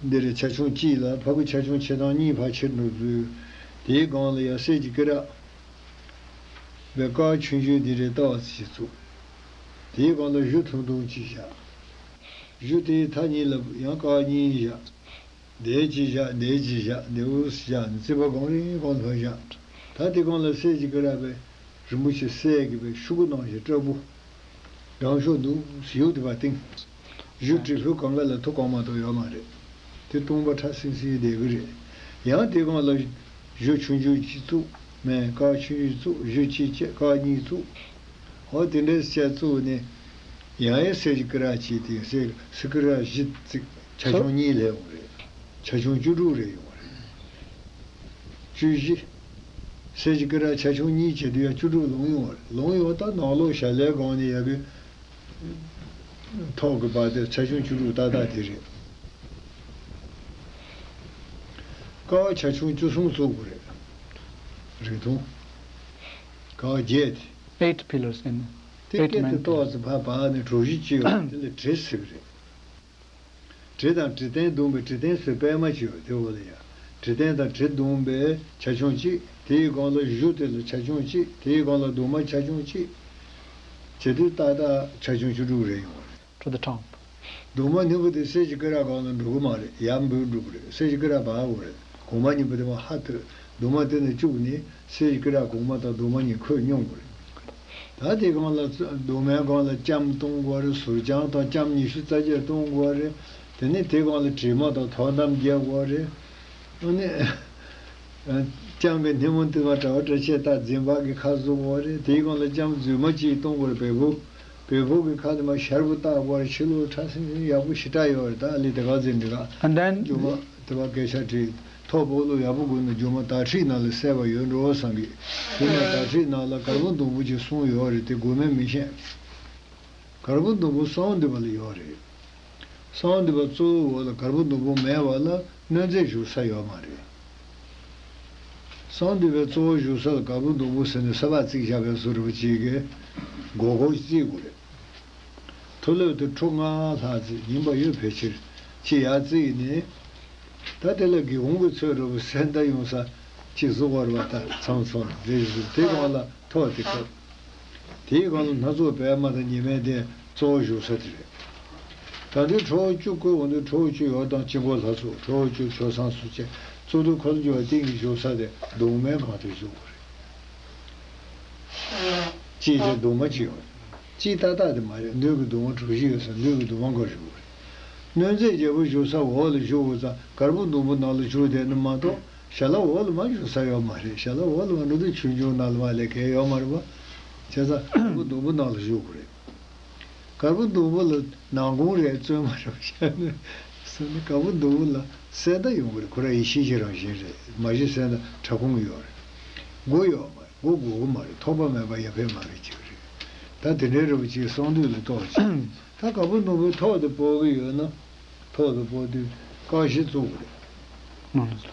འདི་རེད། ཆ་ཆུང་གཅིག་ལ་ཕ་གུ་ཆ་ཆུང་ཕྱེད་དང་གཉིས་ཕར་ཕྱིར་འགྲོ་ཚུལ། དེའི་སྒང་ལ་ཡ་གསེར་གྱི་སྐེ་རགས་པའི་དཀར་ཆུང་ཆུང་འདི་རེད། ལྟ་བ་ཅིག་བཙུགས། དེའི་སྒང་ལ་གཞུ་ཐུང་ཐུང་ཅིག་བཞག་གཞུ་དེའི་མཐའ་གཉིས་ལ་ཡང་དཀར་གཉིས་བཞག་འདས་ཅིག་བཞག་འདས་ཅིག་བཞག་འདས་འུ་བཞག་རྩིས་པ་གང་རིང་གང་ལ་བཞག་ད་དེ་སྒང་ལ་གསེར་གྱི་སྐེ་རགས་པའི་རིན་པོ་ཆེ་གསེར་གྱི་པའི་ཤུ་གུ་ནང་བཞིན་སྤྲ་བོ། འགྲམ་ཤོག་འདུག་ཡུག་དེ་བ་སྟེང་། གཞུ་དྲིལ་ཕུག་གང་ག་ལ་ཐུག་གང་མ་གཏོགས་ཡོད་མ་རེད། དེ་སྟོང་པ་ཁྲ་སིང་སིང་བསྡད་གི་རེད། ཡང་དེ་སྒང་ལ་གཞུ་ཆུང་ཆུང་གཅིག་བཙུགས། མེད་དཀར་ཆུང་ཆུང་བཙུགས། གཞུ་གཅིག་བཅད་དཀར་གཉིས་བཙུགས། འོ་དེ་འདྲའི་བཅད་བཙུགས་ནས། ཡང་ཡང་གསེར་གྱི་སྐེ་རགས་གཅིག་དེ་གསེར་གྱི་སྐེ་རགས་བཞི་བརྩིགས། ཆ་ཆུང་གཉིས་སླེབས་ཡོང་རེད། ཆ་ཆུང་བཅུ་དྲུག་རེ་ཡོང་རེད། བཅུ་བཞི། གསེར་གྱི་སྐེ་རགས་ཆ་ཆུང་གཉིས་བྱས་དུས་ཡང་བཅུ་དྲུག་ལོངས་ཡོང་བ་རེད། ལོངས་ཡོང་ད་ནང་ལོགས་ཞྭ་ལའི་སྒང་ནས་ཡ་གི་ཐོག་གི་བར་དེ་ཆ་ཆུང་བཅུ་དྲུག་ཏག་ཏག་དེ་རེད། ཀ་བ་ཆ་ཆུང་བཅུ་གསུམ་བཙུགས་དགོས་རེད། རིང་ཐུང་། ཀ་བ་བརྒྱད་དེ། Eight pillars in དེ་eight སྐད་དེ main ཏོག་pillars. ཙམ་ཕར་བབས་ནས་གྲུ་བཞི་གཅིག་ཡོད་དེ་ལ་གྲི་ཟེར་གི་རེད། གྲི་དང་གྲི་སྟན་བརྡུངས་པའི་གྲི་སྟན་ཟེར་པད་མ་ཅིག་ཡོད་དེ་འོག་ལ་ཡ། གྲི་སྟན་དང་གྲི་བརྡུངས་པའི་ཆ་ཆུང་གཅིག་དེའི་སྒང་ལ་གཞུ་དེ་ལ་ཆ་ཆུང་གཅིག་དེའི་སྒང་ལ་གདུང་མ་ཆ་ཆུང་གཅིག་བྱེད་དུས་ཏག་ཏག་ཆ་ཆུང་བཅུ་དྲུག་རེ་ཡོང་བ་རེད། To the top. གདུང་མ་ནི་བུ་དེ་གསེར་གྱི་སྐེ་རགས་སྒང་ལ་འགྲོ་གི་མ་རེད། ཡར་འབུད་འགྲོ་གི་རེད། གསེར་གྱི་སྐེ་རགས་འབག་དགོས་རེད། གོང་མ་གཉིས་པོ་དེ་མར་ཧ་ཐོན། གདུང་མ་དེ་ནས་བཅུག་ནས་གསེར་གྱི་སྐེ་རགས་གོང་མ་དང་གདུང་མ་གཉིས་ཁོད་སྙོམས་དགོས་རེད། ད་དེ་སྒང་ལ་རྩ་གདུང་མའི་སྒང་ལ་ལྕམ་གཏོང་དགོས་རེད། ཟུར་ལྕམ་དང་ལྕམ་ཉི་ཤུ་རྩ་བརྒྱད་གཏོང་དགོས་རེད། དེ་ནས་དེ་སྒང་ལ་དྲི་མ་དང་ཐོག་འདམ་རྒྱག་དགོས་རེད། ཨ་ནི། ལྕམ་གྱི་སྣེ་མོ་དེ་མ་གྲྭ་པ་གྲྭ་ཆས་དང་འཛིན་པ་གི་ཁ་བཟོ་དགོས་རེད། དེའི་སྒང་ལ་ལྕམ་རྫུན་མ་གཅིག་གཏོང་དགོས་རེད། བལ་པོ། བལ་པོ་གི་ཁ་དེ་མ་ཤར་བུ་བཏགས་དགོས་རེད། ཕྱི་ལོགས་ཁྲ་སིང་སིང་ཡག་པོ་ཞེ་དྲག་ཡོད་རེད། ད་ལི་དེ་ག་ཟིན་འདི་ག And then རྒྱུ་མ་དེ་བ་སྐད་ཆ་དྲིས། ཐོག་སྤོ་ལོ་ཡག་པོ་དགོས་ན་རྒྱུ་མ་དར་ཁྲིད་ནང་ལ་གསལ་བ་ཡོད་འགྲོ་བསམ་གི། རྒྱུ་མ་དར་ཁྲིད་ནང་ལ་དཀར་པོ་སྡོང་པོ་ཅིག་གསུངས་ཡོད་རེད། དེ་དགོས་མེད་མི་ཤེས། དཀར་པོ་སྡོང་པོ་གསང་འདུས་པ་ལ་ཡོད་རེད། གསང་འདུས་པ་གཙོ་བོའི་འོག་ལ་དཀར་པོ་སྡོང་པོ་མེད་པ་ལ་གནོད་འཚེ་ཞུགས་ས་ཡོད་མ་རེད། གསང་འདུས་པའི་གཙོ་བོ་བཞུགས་ས་ལ་དཀར་པོ་སྡོང་པོ་ཟེར་ནས་ས་ཕག་བརྩིགས་བཞག་པའི་བཟོ་འདྲ་པོ་ཅིག་གིས་སྒོར་སྒོར་བརྩིགས་དགོས་རེད། མཐོ་སློབ་དེ་ཁྲོ་ལྔ་ལྷག་ཙམ་ཡིན་པ་ཡོད་ཕལ་ཆེར་ཅིག་ཡར་བརྩིགས་ནས། ད་དེ་ལ་སྒེའུ་ཁུང་གི་ཚོད་འདྲ་པོ་སེ་འདྲ་ཡོང་ས་ཅིག་བཟོ་དགོས་རེད་པ། ད་ཚང་ཚང་རེ་བཞིན་དེ་སྒང་ལ་ཐོག་དེ་བཀབ། དེའི་སྒང་ལ་སྣ་ཚོགས་པད་མ་དང་ཉི་མའི་གདན་གཙོ་བོ་བཞུགས་ས་དེ་རེད། ད་དུང་ཁྲོ་བོ་བཅུ་བཀོད་འོང་དུས་ཁྲོ་བོ་བཅུ་ཡོད་དང་དཀྱིལ་འཁོར་ལྷ་ཚོགས། ཁྲོ་བོ་བཅུ་ཆོས་བཟང་སུ་ཅན། སོ་ཐུར་ཁ་ལོ་སྒྱུར་བ་སྟེང་གི་བཞུགས་ས་དེ་གདུང་མའི་སྒང་དུ་བཞུགས་དགོས་རེད། དཀྱིལ་དེ་གདུང་མ་གཅིག་ཡོད་རེད། དཀྱིལ་ཏག་ཏག་དེ་མ་རེད། མདུན་གྱི་གདུང་མ་གྲུ་བཞི་ཡོད་ས་མདུན་གྱི་གདུང་མ་སྒང་བཞུགས་དགོས་རེད། གནོད་མཛེས་རྒྱལ་པོ་བཞུགས་ས་འོག་ལ་བཞུགས་དགོས་ཙང་གར་པོ་བདུན་པོ་ནང་ལ་བཞུགས་བསྡད་ན་མ་གཏོགས་ཞལ་ལག་འོག་ལ་མར་བཞུགས་ས་ཡོད་མ་རེད། ཞལ་ལག་འོག་ལ་མར་འགྲོ་དུས་ཆོས་འབྱུང་ནང་ལ་མར་ལས་གལ་ཡོད་མ་རེད་པ། བྱས་ཙང་གར་པོ་བདུན་པོ་ནང་ལ་བཞུགས་དགོས་རེད། གར་པོ་བདུན་པོ་ལ་ནང་ཁོངས་རེད་བཙོན་མ་རེད་བཤད་ནས་སོང་ནས་གར་པོ་བདུན་པོ་ལ་གསལ་བརྡ་ཡོང་གི་རེད། ཁོ་རང་ཡེ་ཤེས་ཀྱི་རང་བཞིན་རེད། མ་གཞི་གསལ་བརྡ་ཕྲ་ཁུང་ཡོད་རེད། སྒོ་ཡོད་མ་རེད། སྒོ་དགོས་ཀྱི་མ་རེད། ཐོགས་པ་མེད་པ་ཡར་ཕེབས་མ་ཕེབས་ཅིག་རེད། ད་དེ་འདྲའི་རེད་པ་ཅིག་གསང་འདུས་ལ་གཏོགས་ཅིག་ད་གར་པོ་བདུན་པོའི་ཐོག་དེ་སྤོ་གི་ཡོད་ན་ཐོག་དེ་སྤོ་དུས་ཀ་བཞི་བཙུགས་དགོས་རེད། No, no, sir.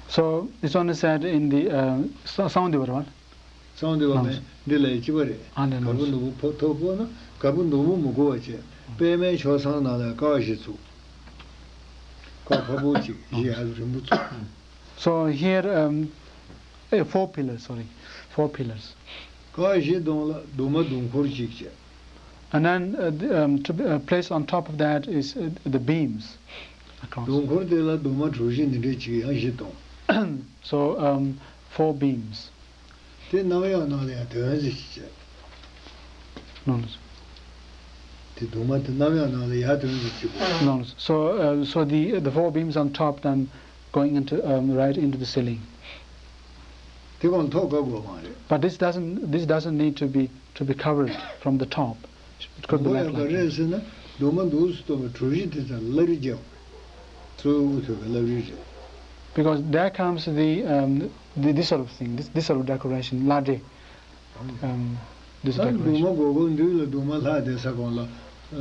So, it's only said in the, uh, Sa- Saundivara, right? གསང་འདུས་པ་མེད། འདི་ལ་ཡི་གཅིག་པ་རེད། ཨ་ནི་གར་པོ་ནོར་བུ་ཕོ་ཐོག་ཕོག་ན་གར་པོ་ནོར་བུ་མི་དགོས་པ་བྱས། པདྨའི་མཆོག་གསང་ནང་ལ་ཀ་བཞི་བཙུགས། ཀ་ཕ་བོ་གཅིག་བཞི་ཡར་རིང་པོ་བཙུགས། So here, um, eh, four pillars, sorry, four pillars. ཀ་བཞི་གདོང་ལ་གདུང་མ་གདུང་འཁོར་གཅིག་བྱས། And then, uh, the, um, to be, uh, placed on top of that is, uh, the beams across. གདུང་འཁོར་དེ་ལ་གདུང་མ་གྲུ་བཞི་འདི་འདྲས་གཅིག་ཡང་བཞི་གཏོང་། So, um, four beams. དེ་གནམ་ཡངས་ནང་ལ་ཡང་དོན་ཟེར་ཅིག་བྱས། No, no, sir. དེ་གདུང་མ་དེ་གནམ་ཡངས་ནང་ལ་ཡར་དོན་ཟེར་ཅིག་དགོས། No, no, sir. So, uh, so the, the four beams on top then going into, um, right into the ceiling. དེ་གང་ཐོག་ག་དགོས་མ་རེད། But this doesn't, this doesn't need to be, to be covered from the top. It could be left like that. ག་རེ་རེད་ཟེར་ན་གདུང་མ་འདུག་སེ་སྟོན་པའི་གྲུ་བཞི་དེ་ཚོ་ལ་རི་རྒྱག་གཙོ་བོ་ཐུབ་པའི་ལ་རི་རེད། Because there comes the, um, the, this sort of thing, this, this sort of decoration, ལ་རི། Um, this ད་གདུང་མ་decoration. སྒོར་སྒོར་མདུན་ལ་གདུང་མ་ལྷག་བསྡད་ས་གང་ལ།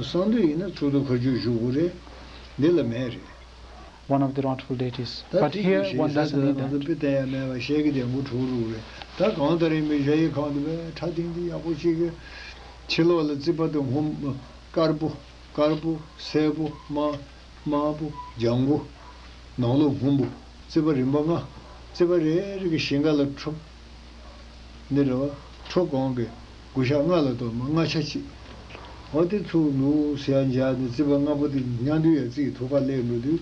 གསང་འདུས་ཡིན་ན་ཚོགས་འདུ་ཁ་མཆུ་བཞུགས་དགོས་རེད། འདི་ལ་མེད་རེད། One of the wrathful deities. ད་But དེ་here གི་one ཞིག་ཟེར་doesn't དེ་need ང་ཚོ་that. དཔེ་བལྟ་ཡ་མེད་པ་ཤེལ་གྱི་ལྡེམ་པོ་དྲུག་རུ་རེད། ད་གང་ལྟར་ཡིན་པའི་གཞལ་ཡས་ཁང་དུ་བས་ཁྲ་ཐིང་ཐིང་ཡག་པོ་ཞིག་གི་ཕྱི་ལོགས་ལ་རྩིག་པ་དང་སྔོན་དཀར་པོ་དཀར་པོ་སེར་པོ་དམར་དམར་པོ་ལྗང་གུ། ནང་ལོགས་སྔོན་པོ། རྩིག་པ་རིམ་པ་ལྔ། རྩིག་པ་རེ་རེ་གི་ཞེང་ཁ་ལ་ཁྲོ། འདི་རེད་བ། ཁྲོ་གང་གི་དགུ་ཞག་ལྔ་ལ་གཏོར་མ་ལྔ་ཆ་གཅིག་འོ་དེ་ཚུར་ནུ་ཟེར་ཡ་འཇགས་ནས་རྩིག་པ་ལྔ་པོ་དེ་མཉམ་དུ་ཡ་རྩིག་ཐུག་པ་སླེབས་འགྲོ་དུས།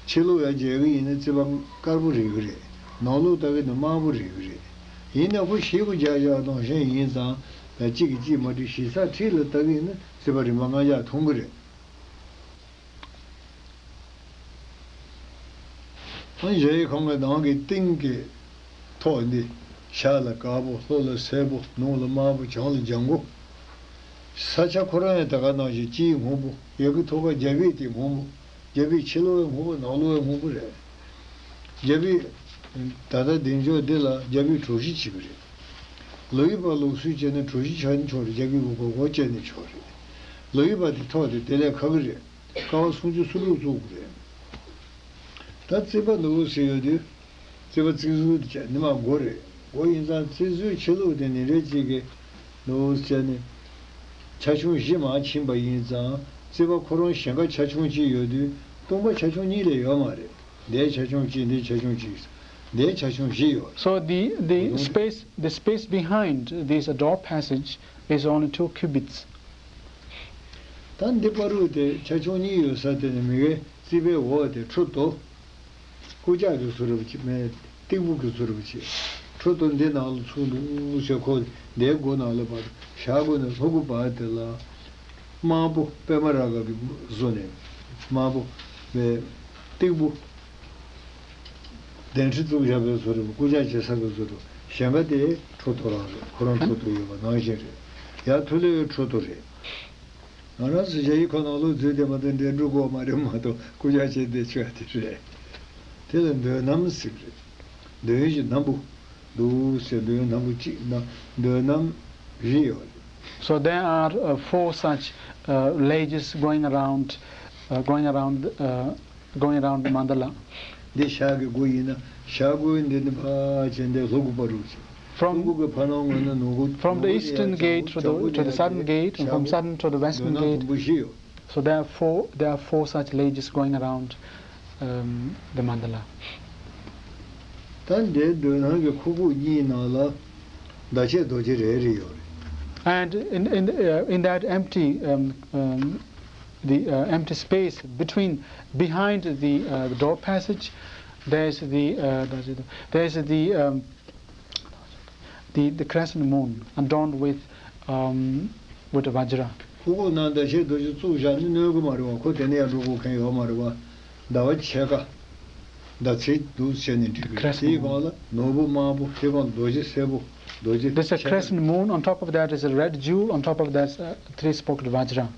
ཕྱི་ལོགས་ཡ་མཇལ་གི་ཡིན་ན་རྩིག་པ་དཀར་པོ་རེག་གི་རེད། ནང་ལོགས་ལྟ་གི་ན་དམར་པོ་རེག་གི་རེད། ཡིན་ན་ཁོ་ཞེ་པོ་རྒྱགས་རྒྱགས་གཏོང་ཤེས་ཡིན་ཙང་། གཅིག་གིས་གཅིག་མ་འགྲིག་ཞིག་ས་འཁྲིས་ལ་ལྟ་གི་ཡིན་ན་རྩིག་པ་རིམ་པ་ལྔ་རྒྱག་ཐུབ་གི་རེད། ཨ་གཞལ་ཡས་ཁང་གི་ནང་གི་སྟེང་གི་ཐོག་འདི། ཤར་ལ་དཀར་པོ་ལྷོ་ལ་སེར་པོ་ནུབ་ལ་དམར་པོ་བྱང་ལ་ལྗང་གུ། ས་ཆ་ཁོ་རང་ཡང་ད་ག་ནང་བཞིན་སྤྱིའི་སྔོན་པོ་ཡ་གི་ཐོག་ཁ་རྒྱ་བིས་དེ་སྔོན་པོ། རྒྱ་བིས་ཕྱི་ལོགས་ཡང་སྔོན་པོ་ནང་ལོགས་ཡང་སྔོན་པོ་རེད། རྒྱ་བིས་ད་ལྟ་བདེ་མཆོག་འདི་ལ་རྒྱ་བིས་གྲུ་བཞི་བྱེད་ཀྱི་རེད། ལོ་ཡི་པ་ལུགས་སྲོལ་བྱས་ན་གྲུ་བཞི་བྱས་ན་ཆོག་རེད། རྒྱ་བིས་སྒོར་སྒོར་བྱས་ན་ཆོག་རེད། ལོ་ཡི་པ་དེ་ཐོག་དེ་དེ་ལས་ཁ་གི་རེད། ཀ་བ་སུམ་ཅུ་སོ་དྲུག་བཙུགས་དགོས་རེད། ད་རྩིག་པ་འདུག་ཟེར་ཡོད་དུས། རྩིག་པ་རྩིག་ཟུར་དེ་བྱས་ནི་མ་སྒོ་རེད། སྒོ་ཡིན་ཙང་རྩིག་ཟུར་ཕྱི་ལོགས་དེ་ནི་རེ་གཅིག་གི་འདུག་ཟེར་ནི། ཆ་ཆུང་བཞི་མར་ཕྱིན་པ་ཡིན་ཙང་རྩིག་པ་ཁོ་རང་ཞེང་ཁ་ཆ་ཆུང་གཅིག་ཡོད་དུས་སྟོང་པ་ཆ་ཆུང་གཉིས་ལས་ཡོད་མ་རེད། འདིའི་ཆ་ཆུང་གཅིག་འདིའི་ཆ་ཆུང་གཅིག་འདིའི་ཆ་ཆུང་བཞི་ཡོད། So the, the space, the space behind this door passage is only two cubits. ད་འདི་བར་དུ་དེ་ཆ་ཆུང་གཉིས་ཡོད་ས་དེ་ནི་མི་གའི་རྩིག་པའི་འོག་དེ་ཁྲོ་དོ། རྐུབ་བཀྱག་གི་བཟོ་འདྲ་པོ་ཅིག་མེད། སྟེགས་བུ་གི་བཟོ་འདྲ་པོ་ཅིག་ཁྲོ་དོ་འདི་ནང་ལ་ཚུད་འདུག་ཟེར། ཁོ་འདིའི་སྒོ་ནང་ལ་བར་ཞྭ་སྒོ་ནས་ལྷོ་སྒོ་བར་དེ་ལ། དམར་པོ་པདྨ་རཱ་ག་གི་བཟོ་ནས་དམར་པོ་མེད། སྟེགས་བུ། གདན་ཁྲི་བཙུགས་བཞག་པའི་བཟོ་འདྲ་པོ། རྐུབ་བཀྱག་བྱེད་ས་གི་བཟོ་འདྲ་པོ། ཞེང་ཁ་དེ་ཁྲོ་དོ་རང་རེད། ཁོ་རང་ཁྲོ་དོ་ཡོད་པ་ནང་བཞིན་རེད། ཡར་མཐོ་ལོས་ཁྲོ་དོ་རེད། ང་རང་ཚོ་གཞལ་ཡས་ཁང་ནང་ལོགས་འཛུལ་བསྡད་མ་གཏོགས་འགྲན་བསྡུར་དགོས་མ་རེད་མ་གཏོགས་རྐུབ་བཀྱག་བྱས་བསྡད་ཆོག་ཡ་དེ་རེད། དེ་ལ་འདོད་སྣམ་ཟེར་གི་རེད། འདོད་ཡོན་གྱི་སྣམ་བུ། འདུག་ཟེར་འདོད་ཡོན་སྣམ་བུ་གཅིག་ན་འདོད་སྣམ་བཞི་ཡོད་རེད། So there are, uh, four such, uh, ledges going around, uh, going around, uh, going around the mandala. འདི་ཞྭ་གི་སྒོ་ཡིན་ན་ཞྭ་སྒོའི་འདི་ནི་ཕར་བྱས་འདི་ལྷོ་སྒོ་བར་རུ་ཕྱིན། From, ལྷོ་སྒོ་གི་ཕར་ནང་ངོས་ནས་ནུབ་སྒོ། From the eastern gate to the, to the southern gate, and from southern to the western gate. འདོད་སྣམ་དུམ་བུ་བཞི་ཡོད། So there are four, there are four such ledges going around, um, the mandala. ད་འདིའི་འདོད་སྣམ་གྱི་ཁུག་ཁུག་གཉིས་ནང་ལ་ཟླ་ཕྱེད་རྡོ་རྗེ་རེ་རེ་ཡོད་རེད། And in, in, uh, in that empty, um, um, the uh, empty space between, behind the, uh, the door passage, there's the uh, there's the um, the, the crescent moon adorned with um, with vajra. ཁོ་ཁོ་ནང་ཟླ་ཤེལ་རྡོ་རྗེ་བཙུགས་བཞག་ནི་གནོད་གི་མ་རེད་བ། ཁོ་དེ་ནས་ཡར་འགྲོ་དགོས་མཁན་ཡོད་མ་རེད་བ། ཟླ་བ་ཕྱེད་ཀ་ཟླ་ཚེས་འདུག་བྱས་ནས་འགྲིག་གི་རེད། Crescent དེའི་moon. སྒང་ལ་ནོར་བུ་དམར་པོ། དེའི་སྒང་ལ་རྡོ་རྗེ་སེར་པོ། རྡོ་རྗེ། There's a ཕྱེད་ཀ། Crescent moon. On top of that is a red jewel. On top of that, uh, three-spoked vajra.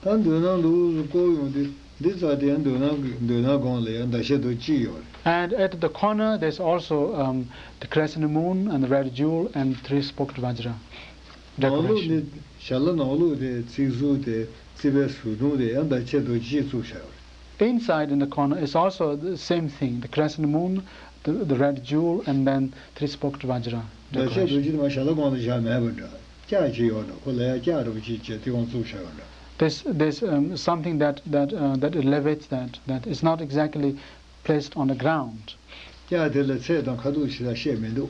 ད་མདུན་ན་འདུག་བསྐོར་ཡོང་དུས། འདི་ཙམ་དེ་ཡང་མདུན་ན་མདུན་ན་སྒང་ལ་ཡང་ཟླ་ཤེལ་རྡོ་གཅིག་ཡོད་རེད། And at the corner, there's also um, the crescent moon and the red jewel and three-spoked vajra ནང་ལོགས་decoration. ནི་ཞལ་ལག་ནང་ལོགས་དེ་རྩི་གཟུགས་དེ་རྩི་བའི་གཟུགས་མདོངས་དེ་ཡང་ཟླ་ཤེལ་རྡོ་གཅིག་བཙུགས་བཞག་ཡོད་རེད། Inside in the corner is also the same thing, the crescent moon, the, the red jewel, and then three-spoked vajra ཟླ་ཤེལ་རྡོ་decoration. གཅིག་དེ་མ་ཞལ་ལག་སྒང་ལ་བཞག་མེད་པ་འདྲ། ལྕགས་ཅིག་ཡོད་འདྲ། ཁོ་ལ་ཡ་ལྕགས་འདྲ་པོ་ཅིག་བྱས་དེ་སྒང་བཙུགས་བཞག་ཡོད་འདྲ། This, this um, something that that uh, that elevates that, that is not exactly placed on the ground. ལྕགས་དེ་ལ་ཚད་དང་ཁ་ཐུག་ཞེ་དྲག་བཤད་མི་འདུག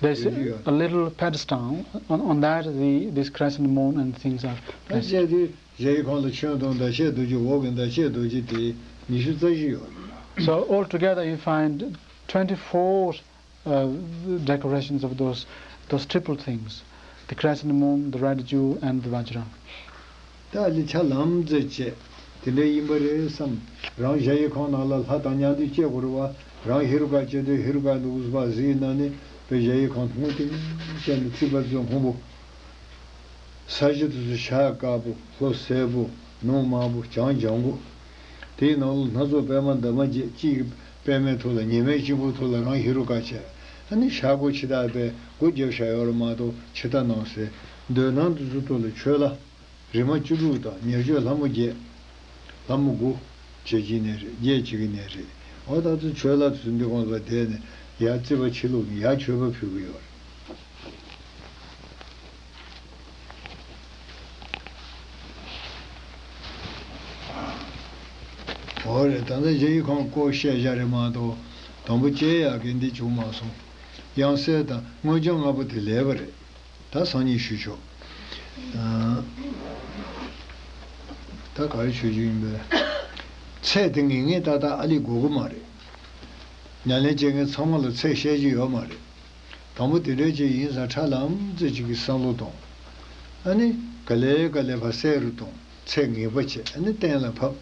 There's ཡོད་ཀྱི་ཡོད། A little pedestal on, on that the this crescent moon and things are ད་placed. བཤད་དུས་གཞལ་ཡས་ཁང་ལ་ཁྱོན་བསྡོམས་ཟླ་ཤེལ་རྡོ་རྗེ། འོག་གི་ཟླ་ཤེལ་རྡོ་རྗེ་དེ་ཉི་ཤུ་རྩ་བཞི་ཡོད་རེད། So altogether you find twenty-four uh, decorations of those, those triple things, the crescent moon, the red jewel, and the vajra. ད་ཨ་ལི་ཆ་ལམ་འཛེགས་བྱས་དེ་འདྲ་ཡིན་པ་རེད་བསམ། རང་གཞལ་ཡས་ཁང་ནང་ལ་ལྷ་དང་མཉམ་དུ་སྐྱེ་དགོས་རེད་བ། རང་ཧེ་རུ་ཀ་སྐྱེ་དུས་ཧེ་རུ་ཀ་འདུག་བཟོ་བ་གཟིགས་ན་ནི་དཔེ་གཞལ་ཡས་ཁང་ཐུང་ཐུང་བྱས་ནས་རྩིག་པ་ཚོ་སྔོན་པོ། ས་གཞི་དེ་ཚོ་ཤ་དཀར་པོ། ལྷོ་སེར་པོ། ནུབ་དམར་པོ། བྱང་ལྗང་གུ། དེའི་ནང་ལ་སྣ་ཚོགས་པད་མ་འདབ་མ་བརྒྱད། གཅིག་གི་པད་མའི་ཐོག་ལ། ཉི་མའི་སྤྱི་བོའི་ཐོག་ལ་རང་ཧེ་རུ་ཀ་བྱས། ཨ་ནི་ཤར་སྒོ་ཕྱི་ལྟར་པའི་སྒོ་བརྒྱབ་བཞག་ཡོད་རེད་མ་གཏོགས་ཕྱི་ལྟར་ནང་གསལ། མདུན་ནང་དེ་ཚོའི་ཐོག་ལ་ཆོས་ལྷ་རིག་མ་བཅུ་དྲུག་དང་ཉེར་སྤྱོད་ལྷ་མོ་བརྒྱད། ལྷ་མོ་དགུ་བྱེད་ཀྱི་ནི་རེད། བརྒྱད་བྱེད་ཀྱི་ནི་རེད། འོ་ད་ཚོ་ཆོས་ལྷ་དེ་ཚོ་འདི་སྒང་ལ་བསྡད་ནས་ཡར་རྩིག་པ་ཕྱི་ལོགས་ནས་ཡར་མཆོད་པ་ཕུལ་གྱི་ཡོད་རེད། འོ་རེད། ད་ལྟ་གཞལ་ཡས་ཁང་སྐོར་བཤད་བཞག་རེད་མ་གཏོགས་དང་པོ་དཔྱད་ཡག་གི་འདི་བྱུང་མ་སོང་། དབྱངས་གསལ་དང་མངོན་བརྗོད་ལྔ་པོ་དེ་ལེགས་པ་རེད། ད་སང་ཉིན་ཞུ་ཆོག་ཨ། ད་ག་རེ་ཞུ་རྒྱུ་ཡིན་པས། ཚད་དེ་ངེས་ངེས་ཏག་ཏག་ཨ་ལི་དགོས་ཀྱི་མ་རེད། ཉམས་ལེན་བྱེད་མཁན་ཚང་མ་ལ་ཚད་བཤད་རྒྱུ་ཡོད་མ་རེད། དང་པོ་དེ་འདྲ་ཅིག་ཡིན་ཙང་ཁྲ་ལམ་ཙེ་ཅིག་གི་བསམ་བློ་གཏོང་། ཨ་ནི་ག་ལེ་ག་ལེ་ཕར་གསལ་རུ་གཏོང་། ཚད་ངེས་པ་བྱེད། ཨ་ནི་གཏན་ལ་ཕབ།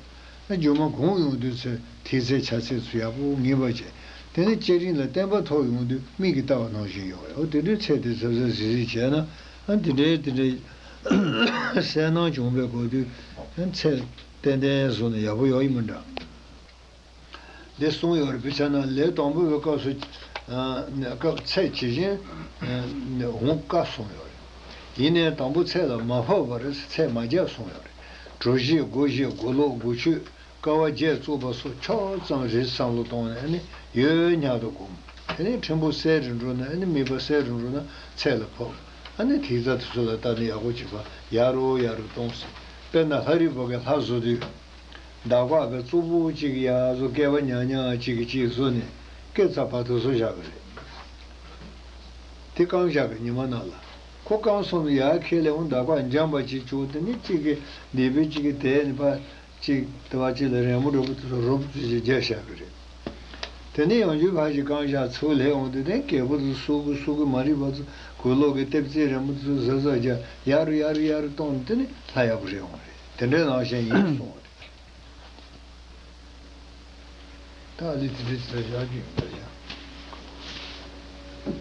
ཨ་རྒྱུ་མ་གོང་ཡོང་དུས་ཚོད་དེའི་ཚེ་ཆ་ཚད་ཚོ་ཡག་པོ་ངེས་པ་བྱེད། དེ་ནས་བསྐྱེད་རིམ་ལ་བརྟན་པ་ཐོབ་ཡོང་དུས་མིག་གིས་ལྟ་བ་ནང་བཞིན་ཡོང་བས། འོ་དེ་འདྲའི་ཚད་དེ་གཟབ་གཟབ་གཟིགས་གཟིགས་བྱས་ན། ཨ་དེ་འདྲའི་དེ་འདྲའི་གསལ་སྣང་བྱུང་བའི་གོ་དུས་ཚད་ཏན་ཏན་བཟོ་ན་ཡག་པོ་ཡོད་ཡིན་མི་འདྲ། འདི་གསུངས་ཡོད་རེད། བུ་ཚ་ན་ལས་དང་པོའི་སྐབས་སུ་ཨ་སྐབས་ཚད་ཇི་བཞིན་ཨ་འོང་དཀའ་གསུངས་ཡོད་རེད། ཡིན་ནའི་དང་པོ་ཚད་ལ་མ་བབས་པར་ཚད་མ་རྒྱག་གསུངས་ཡོད་རེད། གྲུ་བཞི་སྒོ་བཞི་སྒོ་ལོགས་སྒོ་ཆོས་ཀ་བ་བརྒྱད་བཙུགས་པ་སོགས་ཕྱོགས་ཙམ་རེ་བསམ་བློ་གཏོང་ནས་ཨ་ནི་ཡོད་ཉག་ཏུ་སྒོམ། དེ་ནས་ཕྲན་བུ་གསལ་རུ་འགྲོ་ན་ཨ་ནི་དམིགས་པ་གསལ་རུ་འགྲོ་ན་ཚད་ལ་ཕོག་ཨ་ནི་ཐིག་རྩ་དེ་ཚོ་ལ་ལྟ་ནས་ཡག་པོ་བྱེད་པ། ཡར་རུ་ཡར་རུ་གཏོང་ཟེར། དཔེར་ན་ལྷ་རིས་པོ་གི་ལྷ་བཟོ་དུས། འདག་པ་བའི་གཙུག་པུ་གཅིག་ཡར་བཟོ། སྐེད་པ་ཉག་ཉག་གཅིག་གིས་གཅིག་བཟོ་ནས་སྐེ་ཚ་བར་དུ་བཟོ་བཞག་གི་རེད། དེ་བཀང་བཞག་གི་ཉི་མ་ནང་ལ། ཁོ་བཀང་སོང་དུས་ཡར་ཁྱེར་ལས་འོང་འདག་པ་འཇམ་པ་གཅིག་བྱུང་། དེ་ནི་གཅིག་གིས་ནད་པའི་གཅིག་གིས་དེད་ནས་ཕར་གཅིག་དེ་བ་གཅིག་ལ་རན་མོ་འདྲ་པོ་དེ་ཚོ་རུབ་ཙམ་ཞིག་རྒྱག་བཞག་གི་རེད། དེ་ནས་ཡང་རྒྱུ་ཕར་ཞིག་བཀང་བཞག་ཚུར་ལས་འོང་དུས་དེ་སྐེད་པོ་དེ་ཚོ་སུ་གུ་སུ་གུ་མ་རིག་པ་ཚོ་གུ་ལོག་གི་ལྟེབ་རྩེག་རན་མོ་དེ་ཚོ་གཟབ་གཟབ་རྒྱག་ཡར་རུ་ཡར་རུ་ཡར་རུ་གཏོང་ནས་དེ་ནི་ལྷ་ཡག་པོ་རེད་འོང་རེད། དེ་འདྲའི་ནང་བཞིན་ཡིན་གསུངས་པ་རེད། ད་ཨ་ལི་དེ་འདྲའི་ཚེ་བཞག་རྒྱུ་ཡིན་པ་བཞག